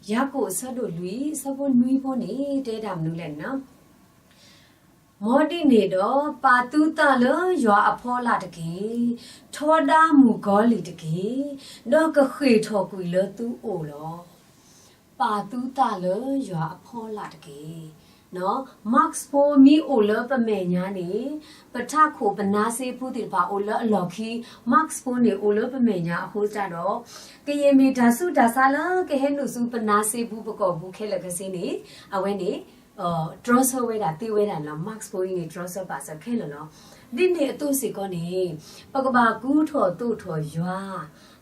ယၤကိာ်အဆၢဒိၣ်လွံၢ်အဆၢဖိနွံဖိန့ၣ် တဲဒၣ်မနုၤလဲၣ်န့ၣ် မ်ဒ်န့ၣ်ဒီး ပာ်သုသးလၢယွၤအဖီလာ်တက့ၢ်. ထီဒါမုၣ်ကီၤလံၢ်တက့ၢ်. ဒီးကဃ့ၢ်ထီၣ်ကွံာ်လၢသုအိၣ်လီၤ. ပာ်သုသးလၢယွၤအဖီလာ်တက့ၢ်. နီၣ်, mask ဖိမ့ၢ်အိၣ်လၢပမဲာ်ညါန့ၣ် ပထးခိၣ်ပနါစ့ဖိသ့ၣ်တဖၣ်အိၣ်လၢအလီၢ်ခံ, mask ဖိန့ၣ်အိၣ်လၢပမဲာ်ညါအဃိသတးဒီး ကယဲၢ်မ့ၢ်တၢ်ဆူးတၢ်ဆါလၢကဟဲနုာ်ဆူပနါစ့ပူၤပကိာ်ပူၤခဲလၢာ်ခဲဆ့န့ၣ် အဝဲန့ၣ် တြီဆၢဝဲဒၣ်သ့ဝဲဒၣ်န့ၣ်လီၤ. mask ဖိအံၤန့ၣ် တြီဆၢပာ်စၢၤခဲလၢာ်လီၤ. ဒ်န့ၣ်အသိးစ့ၢ်ကီးန့ၣ် ပကဘၣ်ကူထီၣ်သိးထီၣ်ယွၤ,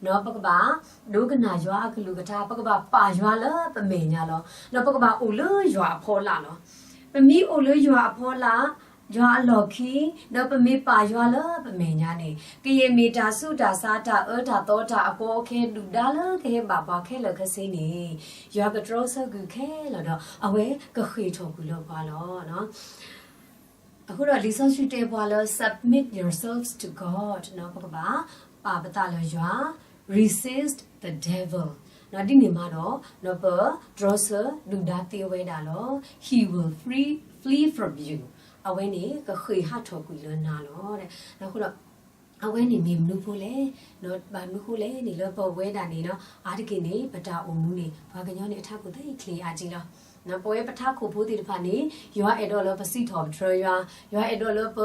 နီၣ်, ပကဘၣ်ဒိကနၣ်ယွၤအကလုၢ်ကထါ, ပကဘၣ်ပာ်ယွၤလၢပမဲာ်ညါလီၤ. ဒီးပကဘၣ်အိၣ်လၢယွၤအဖီလာ်လီၤ. ပမ့ၢ်အိၣ်လၢယွၤအဖီလာ်, ယွၤအလီၢ်ခံ, ဒီးပမ့ၢ်ပာ်ယွၤလၢပမဲာ်ညါန့ၣ် ကယဲၢ်မ့ၢ်တၢ်ဆူးတၢ်ဆါ တၢ်အၢတၢ်သီ တၢ်အကီအခဲ ဒုၣ်ဒါလၢကဟဲဘၣ်ပှၤခဲလၢာ်ခဲဆ့န့ၣ် ယွၤကတြီဆၢကွံာ်ခဲလၢာ်ဒီး အဝဲကဃ့ၢ်ထီၣ်ကွံာ်လၢပှၤလီၤ. အဃိဒီးလံာ်စီဆှံတဲပှၤလၢ submit yourselves to God, နီၣ်, ပကဘၣ်ပာ်ပသးလၢယွၤ, resist the devil, နီၣ်, ဒ်န့ၣ်မးဒီး နီၣ်, ပတြီဆၢဒုၣ်ဒါသ့ဝဲဒၣ်လီၤ. He will free, flee from you, အဝဲန့ၣ်ကဃ့ၢ်ဟးထီၣ်ကွံာ်လၢနၤလီၤ. အဃိဒီး အဝဲန့ၣ်မ့ၢ်မနုၤဖိလဲၣ်, ဘၣ်မနုၤဃိလဲၣ်န့ၣ် လၢပဝဲဒၣ်န့ၣ်နီၣ် အါတက့ၢ်န့ၣ် ပတၢ်အိၣ်မူန့ၣ် ပှၤကညီန့ၣ် အထးခိၣ်သ့ချ့အါကံလီၤ. ပဝဲပထးခိၣ်ဖိသ့ၣ်တဖၣ်န့ၣ် ယွၤအဲၣ်ဒိးလၢပစံးထီၣ်ပတြၢၤယွၤ, ယွၤအဲၣ်ဒိးလၢပ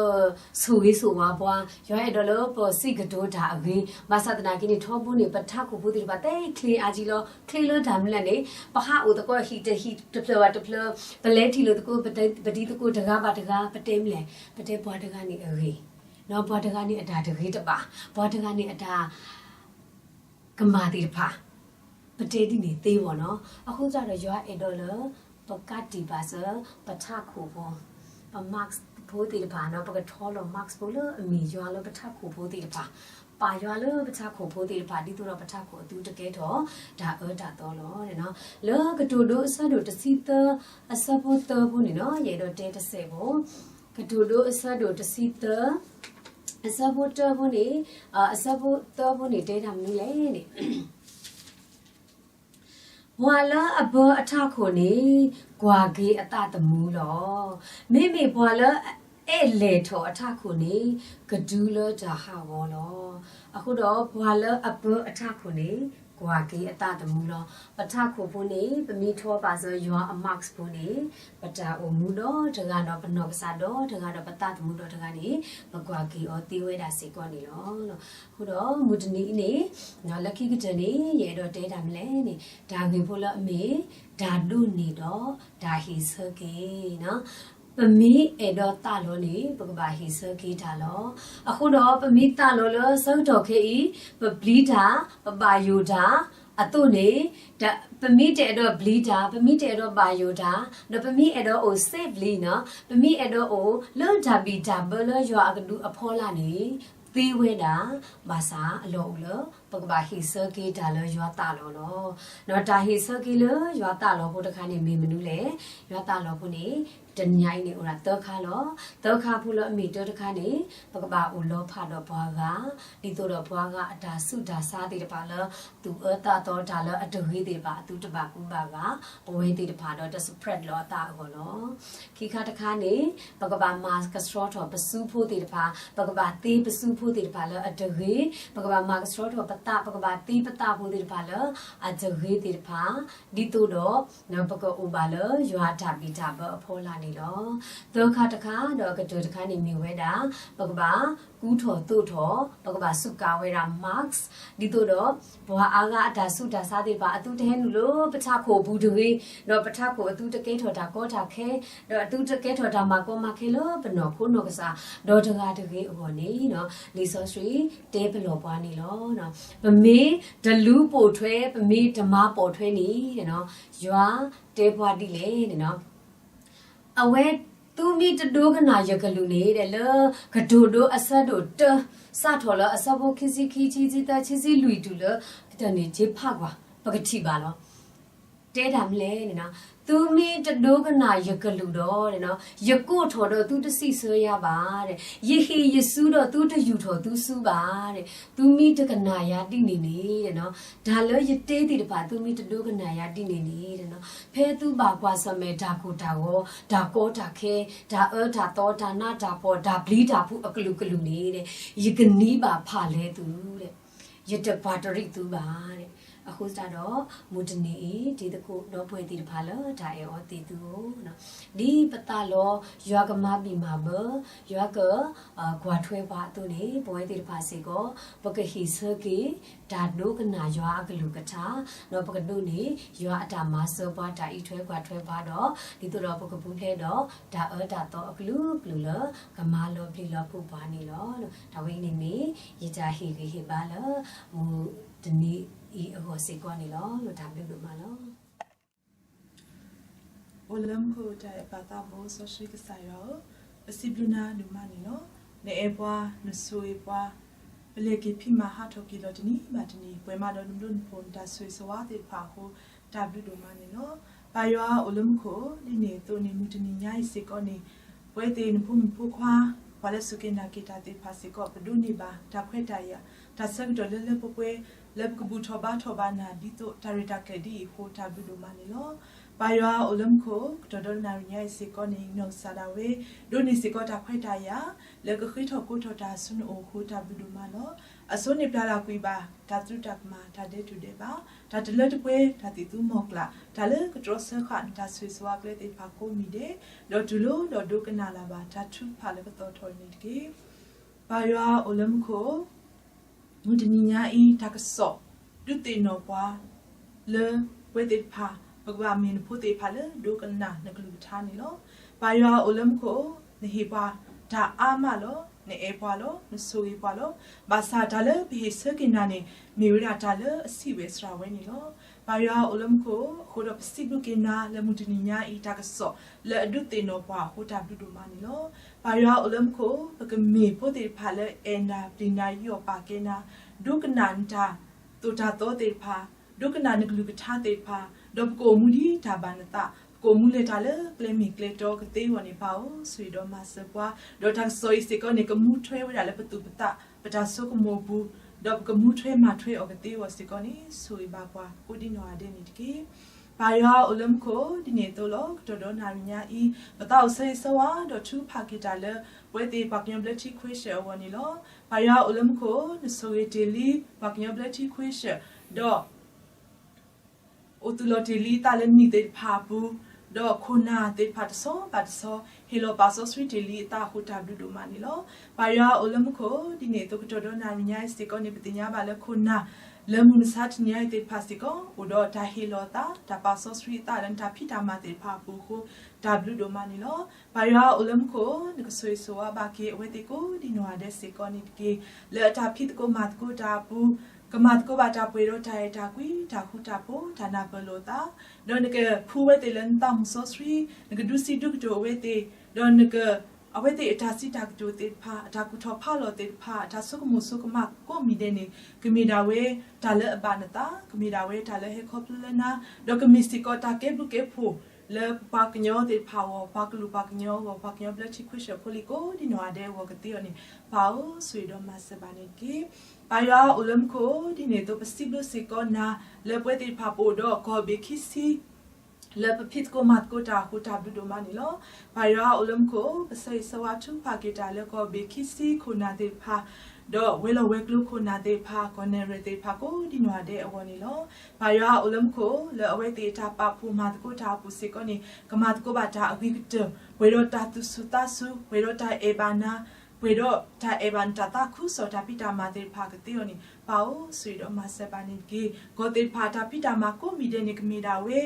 ဆိၣ်ဂ့ၤဆိၣ်ဝါပှၤ, ယွၤအဲၣ်ဒိးလၢပစံးကတိၤတၢ်အဂ့ၤ, ဘၣ်ဆၣ်သနာ်က့န့ၣ် ထီဘိန့ၣ် ပထးခိၣ်ဖိသ့ၣ်တဖၣ်သ့ချ့အါကံလီၤ. ချ့လၢတၢ်မနုၤလဲၣ်န့ၣ် ပဟးအိၣ်သကိးဟံၣ်တဟံၣ်တဖျၢၣ်ဘၣ်တဖျၢၣ်, ပလဲၤထံၣ်လိာ်သကိး ပတံၤသကိးတဂၤဘၣ်တဂၤ, ပတဲမနုၤလဲၣ်, ပတဲပှၤတဂၤန့ၣ်အဂ့ၤ နီၣ်, ပှၤတဂၤန့ၣ်အတၢ်တဂ့ၤတဘၣ်, ပှၤတဂၤန့ၣ်အတၢ်ကမၣ်သ့ၣ်တဖၣ်, ပတဲဒ်န့ၣ်သ့ဘၣ်နီၣ်. အဃိသတးဒီးယွၤအဲၣ်ဒိးလၢ ပကးတံာ်ဘၣ်စၢၤ ပထးခိၣ်ဖိ, ပ mask ဖိသ့ၣ်တဖၣ်နီၣ်, ပကထီလီၤ mask ဖိလၢအမ့ၢ်ယွၤလၢပထးခိၣ်ဖိသ့ၣ်တဖၣ်, ပာ်ယွၤလၢပထးခိၣ်ဖိသ့ၣ်တဖၣ် ဒ်သိးဒီးပထးခိၣ်အသုတကဲထီၣ် တၢ်အၢတၢ်သီလီၤ. လၢကတိၤဒိအဆၢဒိၣ်တဆံသၢ အဆၢဖိသၢဖိန့ၣ်နီၣ်, ယအဲၣ်ဒိးတဲတစဲးဖိ, ကတိၤဒိအဆၢဒိၣ်တဆံသၢ အဆၢဖိတၢဖိန့ၣ်, အဆၢဖိသၢဖိန့ၣ် တဲတၢ်မနုၤလဲၣ်န့ၣ်, ပှၤလၢအပၢအထးခိၣ်န့ၣ် ကွၢ်က့ၤအသးသမူလီၤ. မ့မ့ၢ်ပှၤလၢအအဲၣ်လဲၢ်ထီၣ်အထးခိၣ်န့ၣ် ကဒုလၢတၢ်ဟးဂီၤလီၤ. အဃိဒီးပှၤလၢအပၢအထးခိၣ်န့ၣ် ကွၢ်က့ၤအသးသမူလီၤ. ပထးခိၣ်ဖိန့ၣ် ပမ့ၢ်ထီပာ်စၢၤယွၤအ marks ဖိန့ၣ် ပတၢ်အိၣ်မူဒီတဂၤဒီး ပနီၢ်ကစၢ်ဒီတဂၤဒီး ပသးသမူဒီတဂၤန့ၣ် ပကွၢ်က့ၤအီၤသ့ဝဲဒၣ်စ့ၢ်ကီးန့ၣ်လီၤ. အဃိဒီးမုၢ်တနံၤအံၤန့ၣ် လၢခံကတၢၢ်န့ၣ် ယအဲၣ်ဒိးတဲတၢ်မနုၤလဲၣ်န့ၣ် တၢ်ဂ့ၢ်ဖိလၢအမ့ၢ် တၢ်ဒိးန့ၢ်ဒီး တၢ်ဟ့ၣ်ဆၢက့ၤ ပမ့ၢ်အဲၣ်ဒိးသးလီၤန့ၣ် ပကဘၣ်ဟ့ၣ်ဆၢက့ၤတၢ်လီၤ. အဃိဒီးပမ့ၢ်သးလီၤလၢဆၢကတီၢ်ခဲအံၤ ပပျံၤတၢ် ပဘၣ်ယိၣ်တၢ်အသိးန့ၣ် ပမ့ၢ်တအဲၣ်ဒိးပျံၤတၢ် ပမ့ၢ်တအဲၣ်ဒိးဘၣ်ယိၣ်တၢ် ဒီးပမ့ၢ်အဲၣ်ဒိးအိၣ် safely န့ၣ် ပမ့ၢ်အဲၣ်ဒိးအိၣ်လၢတၢ်ဘံၣ်တၢ်ဘၢလၢယွၤအကဒုးအဖီလာ်န့ၣ် သ့ဝဲဒၣ် ဘၣ်ဆၣ်အလီၢ်အိၣ်လၢ ပကဘၣ်ဟ့ၣ်ဆၢက့ၤတၢ်လၢယွၤသးလီၤလီၤ. ဒီးတၢ်ဟ့ၣ်ဆၢက့ၤလၢယွၤသးလီၤဖိတခါန့ၣ်မ့ၢ်မနုၤလဲၣ်. ယွၤသးလီၤဖိန့ၣ် တနံၤအံၤန့ၣ်အိၣ်ဒၣ်သၢခါလီၤ. သၢခါဖိလၢအမ့ၢ်တၢတခါန့ၣ် ပကဘၣ်အိၣ်လီၤဖးဒီးပှၤဂၤ ဒ်သိးဒီးပှၤဂၤအတၢ်ဆူးတၢ်ဆါသ့ၣ်တဖၣ်လၢ သူၣ်အၢသးသီတၢ်လၢအတဂ့ၤသ့ၣ်တဖၣ် အသုတဘၣ်ကူဘၣ်ဂာ် ပဝဲသ့ၣ်တဖၣ်ဒီးတ spread လီၤအသးအဂီၢ်လီၤ. ခံခါတခါန့ၣ် ပကဘၣ်မၤကဆှီထီၣ်ပစုဖိသ့ၣ်တဖၣ် ပကဘၣ်သ့ပစုဖိသ့ၣ်တဖၣ်လၢအတဂ့ၤ ပကဘၣ်မၤကဆှီထီၣ်ပသး ပကဘၣ်သ့ပသးဖိသ့ၣ်တဖၣ်လၢအတဂ့ၤသ့ၣ်တဖၣ် ဒ်သိးဒီး ပကအိၣ်ဘၣ်လၢယွၤအတၢ်ဘံၣ်တၢ်ဘၢအဖီလာ်န့ၣ်လီၤ. သၢခါတခါဒီးအကတၢၢ်တခါန့ၣ်မ့ၢ်ဝဲဒၣ် ပကဘၣ်ကူထီၣ်သိးထီၣ် ပကဘၣ်စူးကါဝဲဒၣ် marks ဒ်သိးဒီး ပှၤအါဂၤအတၢ်ဆူးတၢ်ဆါသ့ၣ်တဖၣ် အသုတဟဲနုာ်လၢပထးခိၣ်အပူၤတဂ့ၤ ဒီးပထးခိၣ်အသုတကဲထီၣ်တၢ်ကီတၢ်ခဲ ဒီးအသုတကဲထီၣ်တၢ်မၤကီမၤခဲလၢပနီၢ်ခိနီၢ်ကစၢ် ဒီတဂၤတဂ့ၤအဂီၢ်န့ၣ် လံာ်စီဆှံတဲပလီၢ်ပှၤန့ၣ်လီၤ. ပမ့ၢ်တလူၤပိာ်ထွဲ ပမ့ၢ်တမၤပိာ်ထွဲန့ၣ် ယွၤတဲပှၤဒ်လဲၣ်န့ၣ် အဝဲ သုမ့ၢ်တဒိကနၣ်ယကလုၢ်န့ၣ် လၢကတိၤဒိအဆၢဒိၣ်တၢ စးထီၣ်လၢအဆၢဖိခံဆံခံ ခံဆံသၢ ခံဆံလွံၢ်တုၤလၢ ကတၢၢ်န့ၣ် က့ၤဖးကွၢ် ပကထံၣ်ဘၣ်လီၤ. တဲတၢ်မနုၤလဲၣ်န့ၣ် သုမ့ၢ်တဒိကနၣ်ယကလုၢ်ဒီး ယကိးထီၣ်ဒီးသုတစံးဆၢယၤဘၣ်, ယဟ့ၣ်ယစုဒီးသုတယူာ်ထီၣ်သုစုဘၣ်, သုမ့ၢ်တကနၣ်ယၤဒ်န့ၣ်န့ၣ် တၢ်လၢယတဲသ့ၣ်တဖၣ် သုမ့ၢ်တဒိကနၣ်ယၤဒ်န့ၣ်န့ၣ် ဖဲသုဘၣ်ကွၢ်ဆၢၣ်မဲာ်တၢ်ကိၢ်တၢ်ဂီၤ တၢ်ကီတၢ်ခဲ တၢ်အၢတၢ်သီ တၢ်နးတၢ်ဖှီၣ် တၢ်ပျံၤတၢ်ဖုးအကလုာ်ကလုာ်န့ၣ် ယကနံၤဘၣ်ဖးလဲၢ်သု, ယတပှၤတရံးသုဘၣ်. အဃိသတးဒီး မုၢ်တနံၤအံၤ တံၤသကိးဒီပုၢ်ဝဲၢ်သ့ၣ်တဖၣ်လၢတၢ်အဲၣ်အီၤသ့ၣ်သုဧၢ, ဒ်ပသးလီ ယွၤကမၤဘံၣ်မၤဘၢ, ယွၤက ကွၢ်ထွဲပှၤအသိးန့ၣ် ပဝဲသ့ၣ်တဖၣ်စ့ၢ်ကီး ပကဟ့ၣ်ဆၢက့ၤ တၢ်ဒိကနၣ်ယွၤအကလုၢ်ကထါ, ဒီးပကဒိးန့ၢ် ယွၤအတၢ်မၤစၢၤပှၤ တၢ်အံးထွဲကွၢ်ထွဲပှၤဒီး ဒ်သိးဒီးပကပူၤဖျဲးဒီး တၢ်အၢတၢ်သီအကလုာ်ကလုာ်လၢ ကမၤလီၤပျံၤလီၤဖုးပှၤန့ၣ်လီၤ. တၢ်ဝဲအံၤန့ၣ်မ့ၢ် ယတၢ်ဟ့ၣ်ဂံၢ်ဟ့ၣ်ဘါလၢ မုၢ်တနံၤအံၤအဂီၢ်စ့ၢ်ကီးန့ၣ်လီၤ. တၢ်ဘျုးဒိၣ်မးလီၤ. အိၣ်လၢမူခိၣ်တၢ်အဲၣ်ပာ်သးဘိစီဆှံကစၢ်ယွၤဧၢ, ပစံးဘျုးနၤဒိၣ်မးန့ၣ်လီၤ. နအဲၣ်ပှၤ, နဆိၣ်ဂ့ၤပှၤ, ပလဲၤက့ၤဖံးမၤဟးထီၣ်က့ၤလီၤတနံၤဘၣ်တနံၤ, ပှဲၤမးဒီးနဘျုးနဖှိၣ်နတၢ်ဆိၣ်ဂ့ၤဆိၣ်ဝါသ့ၣ်တဖၣ်အဃိ တၢ်ဘျုးဒိၣ်မးန့ၣ်လီၤ. ပၢ်ယွၤအိၣ်လၢမူခိၣ်, ဒ်န့ၣ်အသိးန့ၣ် မုၢ်တနံၤညါအံၤစ့ၢ်ကီးန့ၣ် ပဝဲသ့ၣ်နဖိမုၣ်ဖိခွါ ပှၤလၢစူၢ်က့ၤနာ်က့ၤတၢ်သ့ၣ်တဖၣ်စ့ၢ်ကီး ပဒိးန့ၢ်ဘၣ် တၢ်ခွဲးတၢ်ယာ် တၢ်ဆၢကတီၢ်လၢလၢပှဲၤပှဲၤ လၢပကဘူၣ်ထီၣ်ဘါထီၣ်ဘၣ်နၤ ဒ်သိးတၢ်ရဲၣ်တၢ်ကျဲၤဒ်အံၤအဃိ တၢ်ဘျုးဒိၣ်မးန့ၣ်လီၤ. ပၢ်ယွၤအိၣ်လၢမူခိၣ် ကတီၢ်ဒီနၣ်ရံၣ်ညါအံၤစ့ၢ်ကီးန့ၣ် နီၢ်ကစၢ်ဒၣ်ဝဲ ဒိးန့ၢ်စ့ၢ်ကီးတၢ်ခွဲးတၢ်ယာ် လၢကဃ့ထီၣ်ကိးထီၣ်တၢ်အစိနအိၣ်အဃိ တၢ်ဘျုးဒိၣ်မးလီၤ. အစိန့ၣ်ပျၢ်လၢ်ကွံာ်ဘၣ် တၢ်သရူးတၢ်ကမၣ် တၢ်ဒဲးတူၢ်ဒဲးဘး တၢ်တလၢတပှဲၤ တၢ်သံၣ်သူမီၢ်ကျၢ် တၢ်လၢကတြီဆၢဃာ်နတၢ်ဆိၣ်ဂ့ၤဆိၣ်ဝါကျဲသ့ၣ်တဖၣ်ကိးမံၤဒဲး ဒီးတူၢ်လိာ်ဒီးဒိကနၣ်လၢ်ဘၣ် တၢ်ထုကဖၣ်လၢပသီၣ်ထီၣ်အံၤန့ၣ်တက့ၢ်. ပၢ်ယွၤအိၣ်လၢမူခိၣ် မုၢ်တနံၤညါအံၤ တၢ်ကစီၣ် ဒုးသ့ၣ်နီၣ်ပှၤ လၢပဝဲသ့ၣ်တဖၣ် ပကဘၣ်မ့ၢ်နဖိသ့ၣ်တဖၣ်လၢဒိကနၣ်နကလုၢ်ကထါန့ၣ်လီၤ. ပၢ်ယွၤအိၣ်လၢမူခိၣ် နဟ့ၣ်ပှၤတၢ်အါမးလီၤ. နအဲၣ်ပှၤလီၤ. နဆိၣ်ဂ့ၤပှၤလီၤ. ဘၣ်ဆၣ်တၢ်လၢပဟ့ၣ်ဆၢက့ၤနၤန့ၣ် မ့ၢ်ဝဲဒၣ်တၢ်လၢအဆံးဝဲစှၤဝဲန့ၣ်လီၤ. ပၢ်ယွၤအိၣ်လၢမူခိၣ် အဃိဒီးပစံးဘျုးက့ၤနၤလၢမုၢ်တနံၤညါအံၤ တၢ်ကစီၣ်လၢအဒုးသ့ၣ်နီၣ်ပှၤအဃိ တၢ်ဘျုးဒိၣ်မးန့ၣ်လီၤ. ပၢ်ယွၤအိၣ်လၢမူခိၣ် ပကမ့ၢ်ဖိသ့ၣ်တဖၣ်လၢအဲၣ်နၤပျံၤနၤ ယူးယီၣ်ပာ်ကဲနၤ ဒိကနၣ်နတၢ်သိၣ်တၢ်သီသ့ၣ်တဖၣ် ဒိကနၣ်နကလုၢ်ကထါသ့ၣ်တဖၣ် ဒီးပကအိၣ်မူဒ်တၢ်ဘၣ်နသး ပကအိၣ်မူလဲၤတၢ်လၢကျဲမ့ၢ်ကျဲတီကသ့အဂီၢ်န့ၣ် ပၢ်ဧၢ ဆိၣ်ဂ့ၤဒီးမၤစၢၤပှၤ ဒီးတၢ်ကစီၣ်အံၤစ့ၢ်ကီးန့ၣ် ကမူထွဲဝဲဒၣ်လၢပသူၣ်ပသး ပတၢ်ဆိကမိၣ်အပူၤ ဒီးပကမူထွဲမၤထွဲအီၤကသ့အဂီၢ်စ့ၢ်ကီးန့ၣ် ဆိၣ်ဂ့ၤဘၣ်ပှၤကိးဒံနီၢ်ဂၤဒဲးန့ၣ်တက့ၢ်. ပၢ်ယွၤအိၣ်လၢမူခိၣ် ဒ်န့ၣ်အသိးလီၤ. ကတီၢ်ဒီနၣ်ရံၣ်ညါအံၤ ပသးအိၣ်ဆၢဂ့ၤဆၢဝါ ဒီးထုကဖၣ်က့ၤတၢ်လၢ ပဝဲသ့ၣ်ပှၤကညီဘျၢထံခွ့ရှၢၣ်အဂီၢ်န့ၣ်လီၤ. ပၢ်ယွၤအိၣ်လၢမူခိၣ် နဆိၣ်ဂ့ၤတ့ၢ်လံ ပှၤကညီဘျၢထံခွ့ရှၢၣ် ဒီး အိၣ်သူၣ်လီၤတ့ၢ်လံအသးလၢနံၣ်သ့ၣ်တဖၣ်အပူၤ, ဒီးခိၣ်နၢ်သ့ၣ်တဖၣ်တဆီဘၣ်တဆီ ဟ့ၣ်လီၤပာ်စီဆှံတ့ၢ်လံအသးအဃိ တၢ်ဘျုးဒိၣ်မးန့ၣ်လီၤ. ပၢ်ယွၤအိၣ်လၢမူခိၣ် ဒ်န့ၣ်အသိးကတီၢ်ဒီနၤအံၤညါအံၤစ့ၢ်ကီးန့ၣ် ပသ့ၣ်ညါဘၣ်လၢခိၣ်နၢ် လၢမုၢ်မဆါတနံၤညါအံၤသ့ၣ်တဖၣ်စ့ၢ်ကီး အိၣ်ဒီးတၢ်ဟ့ၣ်လီၤအသး တၢ်ပာ်စီဆှံအသးလၢနတၢ်ဖံးတၢ်မၤသ့ၣ်တဖၣ်အပူၤအဃိ တၢ်ဘျုးဒိၣ်မးန့ၣ်လီၤ. ပၢ်ယွၤအိၣ်လၢမူခိၣ် နကဆိၣ်ဂ့ၤဆိၣ်ဝါဘၣ်က့ၤအဝဲသ့ၣ်ကိးဒံနီၢ်ဂၤဒဲးစ့ၢ်ကီးန့ၣ်တက့ၢ်. လၢအတၢ်ဖံးသကိးမၤသကိးတၢ်အပူၤ ကမၤသကိးဘၣ်တၢ်ပှဲၤဒီးတၢ်အဲၣ်တၢ်ကွံ တၢ်ဃူတၢ်ဖိး တၢ်နၢ်ပၢၢ်လိာ်အသး, ဒီးနကဖှူအဝဲသ့ၣ်လၢနသးမုၢ်စီဆှံ, နကဒုးစံးဒုးကတိၤအဝဲသ့ၣ်, ဒီးနက အဝဲသ့ၣ်အတၢ်စံးတၢ်ကတိၤသ့ၣ်တဖၣ်, အတၢ်ကူၣ်ထီၣ်ဖးလီၤသ့ၣ်တဖၣ်, အတၢ်ဆိကမိၣ်ဆိကမးကိးမံၤဒဲးန့ၣ် ကမ့ၢ်ဒၣ်ဝဲတၢ်လၢအဘၣ်နသး, ကမ့ၢ်ဒၣ်ဝဲတၢ်လၢဟဲခီဖျိလၢနၤ, ဒီးကမ့ၢ်စ့ၢ်ကီးတၢ်ကဲဘျုးကဲဖှိၣ်လၢပပှၤကညီသ့ၣ်တဖၣ်အဂီၢ်, ပှၤကလုာ်ပှၤကညီအဂီၢ်, ပှၤကညီဘျၢထံခဝ့ၡၢၣ်ဖိလံၤကိးဒံနီၢ်ဂၤဒဲးအဂီၢ်ကသ့အီၤန့ၣ် ပၢ်ဧၢ, ဆိၣ်ဂ့ၤဒီးမၤစၢၤဘၣ်န့ၣ်တက့ၢ်. ပၢ်ယွၤအိၣ်လၢမူခိၣ် ဒ်န့ၣ်အသိး ပစံးဘျုးစ့ၢ်ကီးနၤ လၢပဝဲသ့ၣ်တဖၣ်ပအိၣ်ဒီးကီၢ်ဘ့ၣ်ခံဆံ လၢပဖံးသကိးမၤသကိးတၢ်အဃိ တၢ်ဘျုးဒိၣ်မးန့ၣ်လီၤ. ပၢ်ယွၤအိၣ်လၢမူခိၣ် ပဆၢဂ့ၤဆၢဝါထုကဖၣ်က့ၤတၢ်လၢကီၢ်ဘ့ၣ်ခံဆံခိၣ်နၢ်သ့ၣ်တဖၣ်, ဒီးဝဲၤလီၢ်ဝဲၤကျိၤခိၣ်နၢ်သ့ၣ်တဖၣ်, ကီၢ်နဲၣ်ရွဲၣ်သ့ၣ်တဖၣ်ကိးဒံနီၢ်ဂၤဒဲးအဂီၢ်န့ၣ်လီၤ. ပၢ်ယွၤအိၣ်လၢမူခိၣ် လၢအဝဲသ့ၣ်အတၢ်ပာ်ဖှိၣ်မၤသကိးတၢ်အပူၤစ့ၢ်ကီးန့ၣ် ကမၤသကိးဘၣ်တၢ်အဂ့ၤကတၢၢ် ပှဲၤဒီးတၢ်သူၣ်ဆူၣ်သးဆူၣ်, ပှဲၤဒီးတၢ်အဲၣ်ဘၣ်နၤ, ပှဲၤဒီးတၢ်အဲၣ်ဘၣ်နတၢ်သးခုကစီၣ်တၢ်ဖံးတၢ်မၤသ့ၣ်တဖၣ်ကသ့အီၤန့ၣ် ပၢ်ဧၢ, ဆိၣ်ဂ့ၤဒီးမၤစၢၤဘၣ်န့ၣ်တက့ၢ်. ကီၢ်သ့ၣ်တဖၣ်အတၢ်ဖံးတၢ်မၤကိးမံၤဒဲးန့ၣ် ကမ့ၢ်ဒၣ်ဝဲ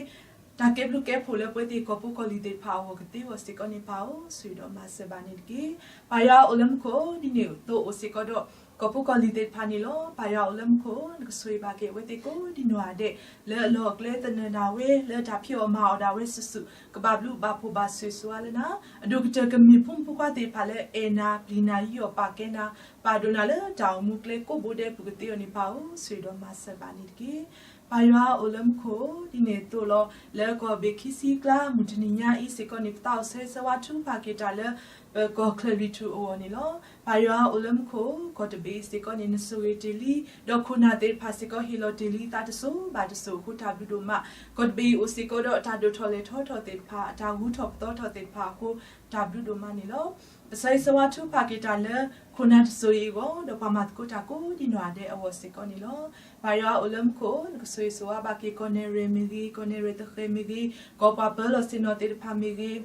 တၢ်ကဲဘျုးကဲဖှိၣ်လၢပဝဲသ့ၣ်ကီၢ်ဖိကီၢ်လံၤသ့ၣ်တဖၣ်အဂီၢ်ကသ့အီၤစ့ၢ်ကီးန့ၣ် ပၢ်ဧၢ, ဆိၣ်ဂ့ၤဒီးမၤစၢၤဘၣ်န့ၣ်တက့ၢ်. ပၢ်ယွၤအိၣ်လၢမူခိၣ် ဒ်န့ၣ်အသိးအိၣ်စ့ၢ်ကီးဒီး ကီၢ်ဖိကီၢ်လံၤသ့ၣ်တဖၣ်န့ၣ်လီၤ. ပၢ်ယွၤအိၣ်လၢမူခိၣ် နကဆိၣ်ဂ့ၤဘၣ်က့ၤအဝဲသ့ၣ်ကိးဒံနီၢ်ဂၤဒဲး လၢအလီၢ်အကျဲသနၢၣ်ဒၣ်ဝဲ လၢတၢ်ဖံးအီၣ်မၤအီၣ်ဒၣ်ဝဲစုာ်စုာ် ကဘၣ်ဘျုးဘၣ်ဖှိၣ်ဘၣ်ဆိၣ်ဂ့ၤဆိၣ်ဝါလၢနၤ, အဒိၣ်ကတၢၢ်ကမ့ၢ်ဖိမုၣ်ဖိခွါသ့ၣ်တဖၣ်လၢအဲၣ်နၤပျံၤနၤ ဟံးအီၣ်ပာ်ကဲနၤ ပာ်ဒိၣ်နၤလၢတၢ်အိၣ်မူကျဲကိးဘိဒဲးပူၤကသ့အီၤန့ၣ် ပၢ်ဧၢ, ဆိၣ်ဂ့ၤဒီးမၤစၢၤဘၣ်န့ၣ်တက့ၢ်. ပၢ်ယွၤအိၣ်လၢမူခိၣ် ဒ်န့ၣ်အသိးလီၤ. လၢကီၢ်ဘ့ၣ်ခံဆံအကျါ မုၢ်တနံၤညါအံၤစ့ၢ်ကီးန့ၣ် ပသးအိၣ်ဆၢဂ့ၤဆၢဝါထုကဖၣ်က့ၤတၢ်လၢ ပကီၢ်ချၢၣ်လွံၢ်ထူၣ်အဂီၢ်န့ၣ်လီၤ. ပၢ်ယွၤအိၣ်လၢမူခိၣ် ကီၢ်တဘ့ၣ်အံၤစ့ၢ်ကီးန့ၣ် နဆိၣ်ဂ့ၤတ့ၢ်လံ, ဒီးခိၣ်နၢ်သ့ၣ်တဖၣ်စ့ၢ်ကီး ဟ့ၣ်လီၤတ့ၢ်လံအသးတစိၤဘၣ်တစိၤအဃိ တၢ်ဘျုးဒိၣ်မး, ကီၢ်တဘ့ၣ်အံၤအိၣ်စ့ၢ်ကီးဒီးတၢ်ဒိၣ်ထီၣ်လဲၢ်ထီၣ်ထီၣ်သ့ၣ်တဖၣ် အတၢ်ဂုၤထီၣ်ပသီထီၣ်သ့ၣ်တဖၣ်အဃိ တၢ်ဘျုးဒိၣ်မးန့ၣ်လီၤ. ပဆၢဂ့ၤဆၢဝါထုကဖၣ်က့ၤတၢ်လၢ ခိၣ်နၢ်တစိၤအံၤအဂီၢ် ဒီးပှၤမၤသကိးတၢ်ကိးဒံနီၢ်ဂၤဒဲးအဂီၢ်စ့ၢ်ကီးန့ၣ်လီၤ. ပၢ်ယွၤအိၣ်လၢမူခိၣ် နကဆိၣ်ဂ့ၤဆိၣ်ဝါဘၣ်က့ၤ ကီၢ်နဲၣ်ရွဲၣ်မ့ၢ်ဂ့ၤ, ကီၢ်နဲၣ်ရွဲၣ်သဃဲးမ့ၢ်ဂ့ၤ, ကီၢ်ပှၤပၢလီၢ်ဆ့ၣ်နီၤသ့ၣ်တဖၣ်မ့ၢ်ဂ့ၤ, ဒီး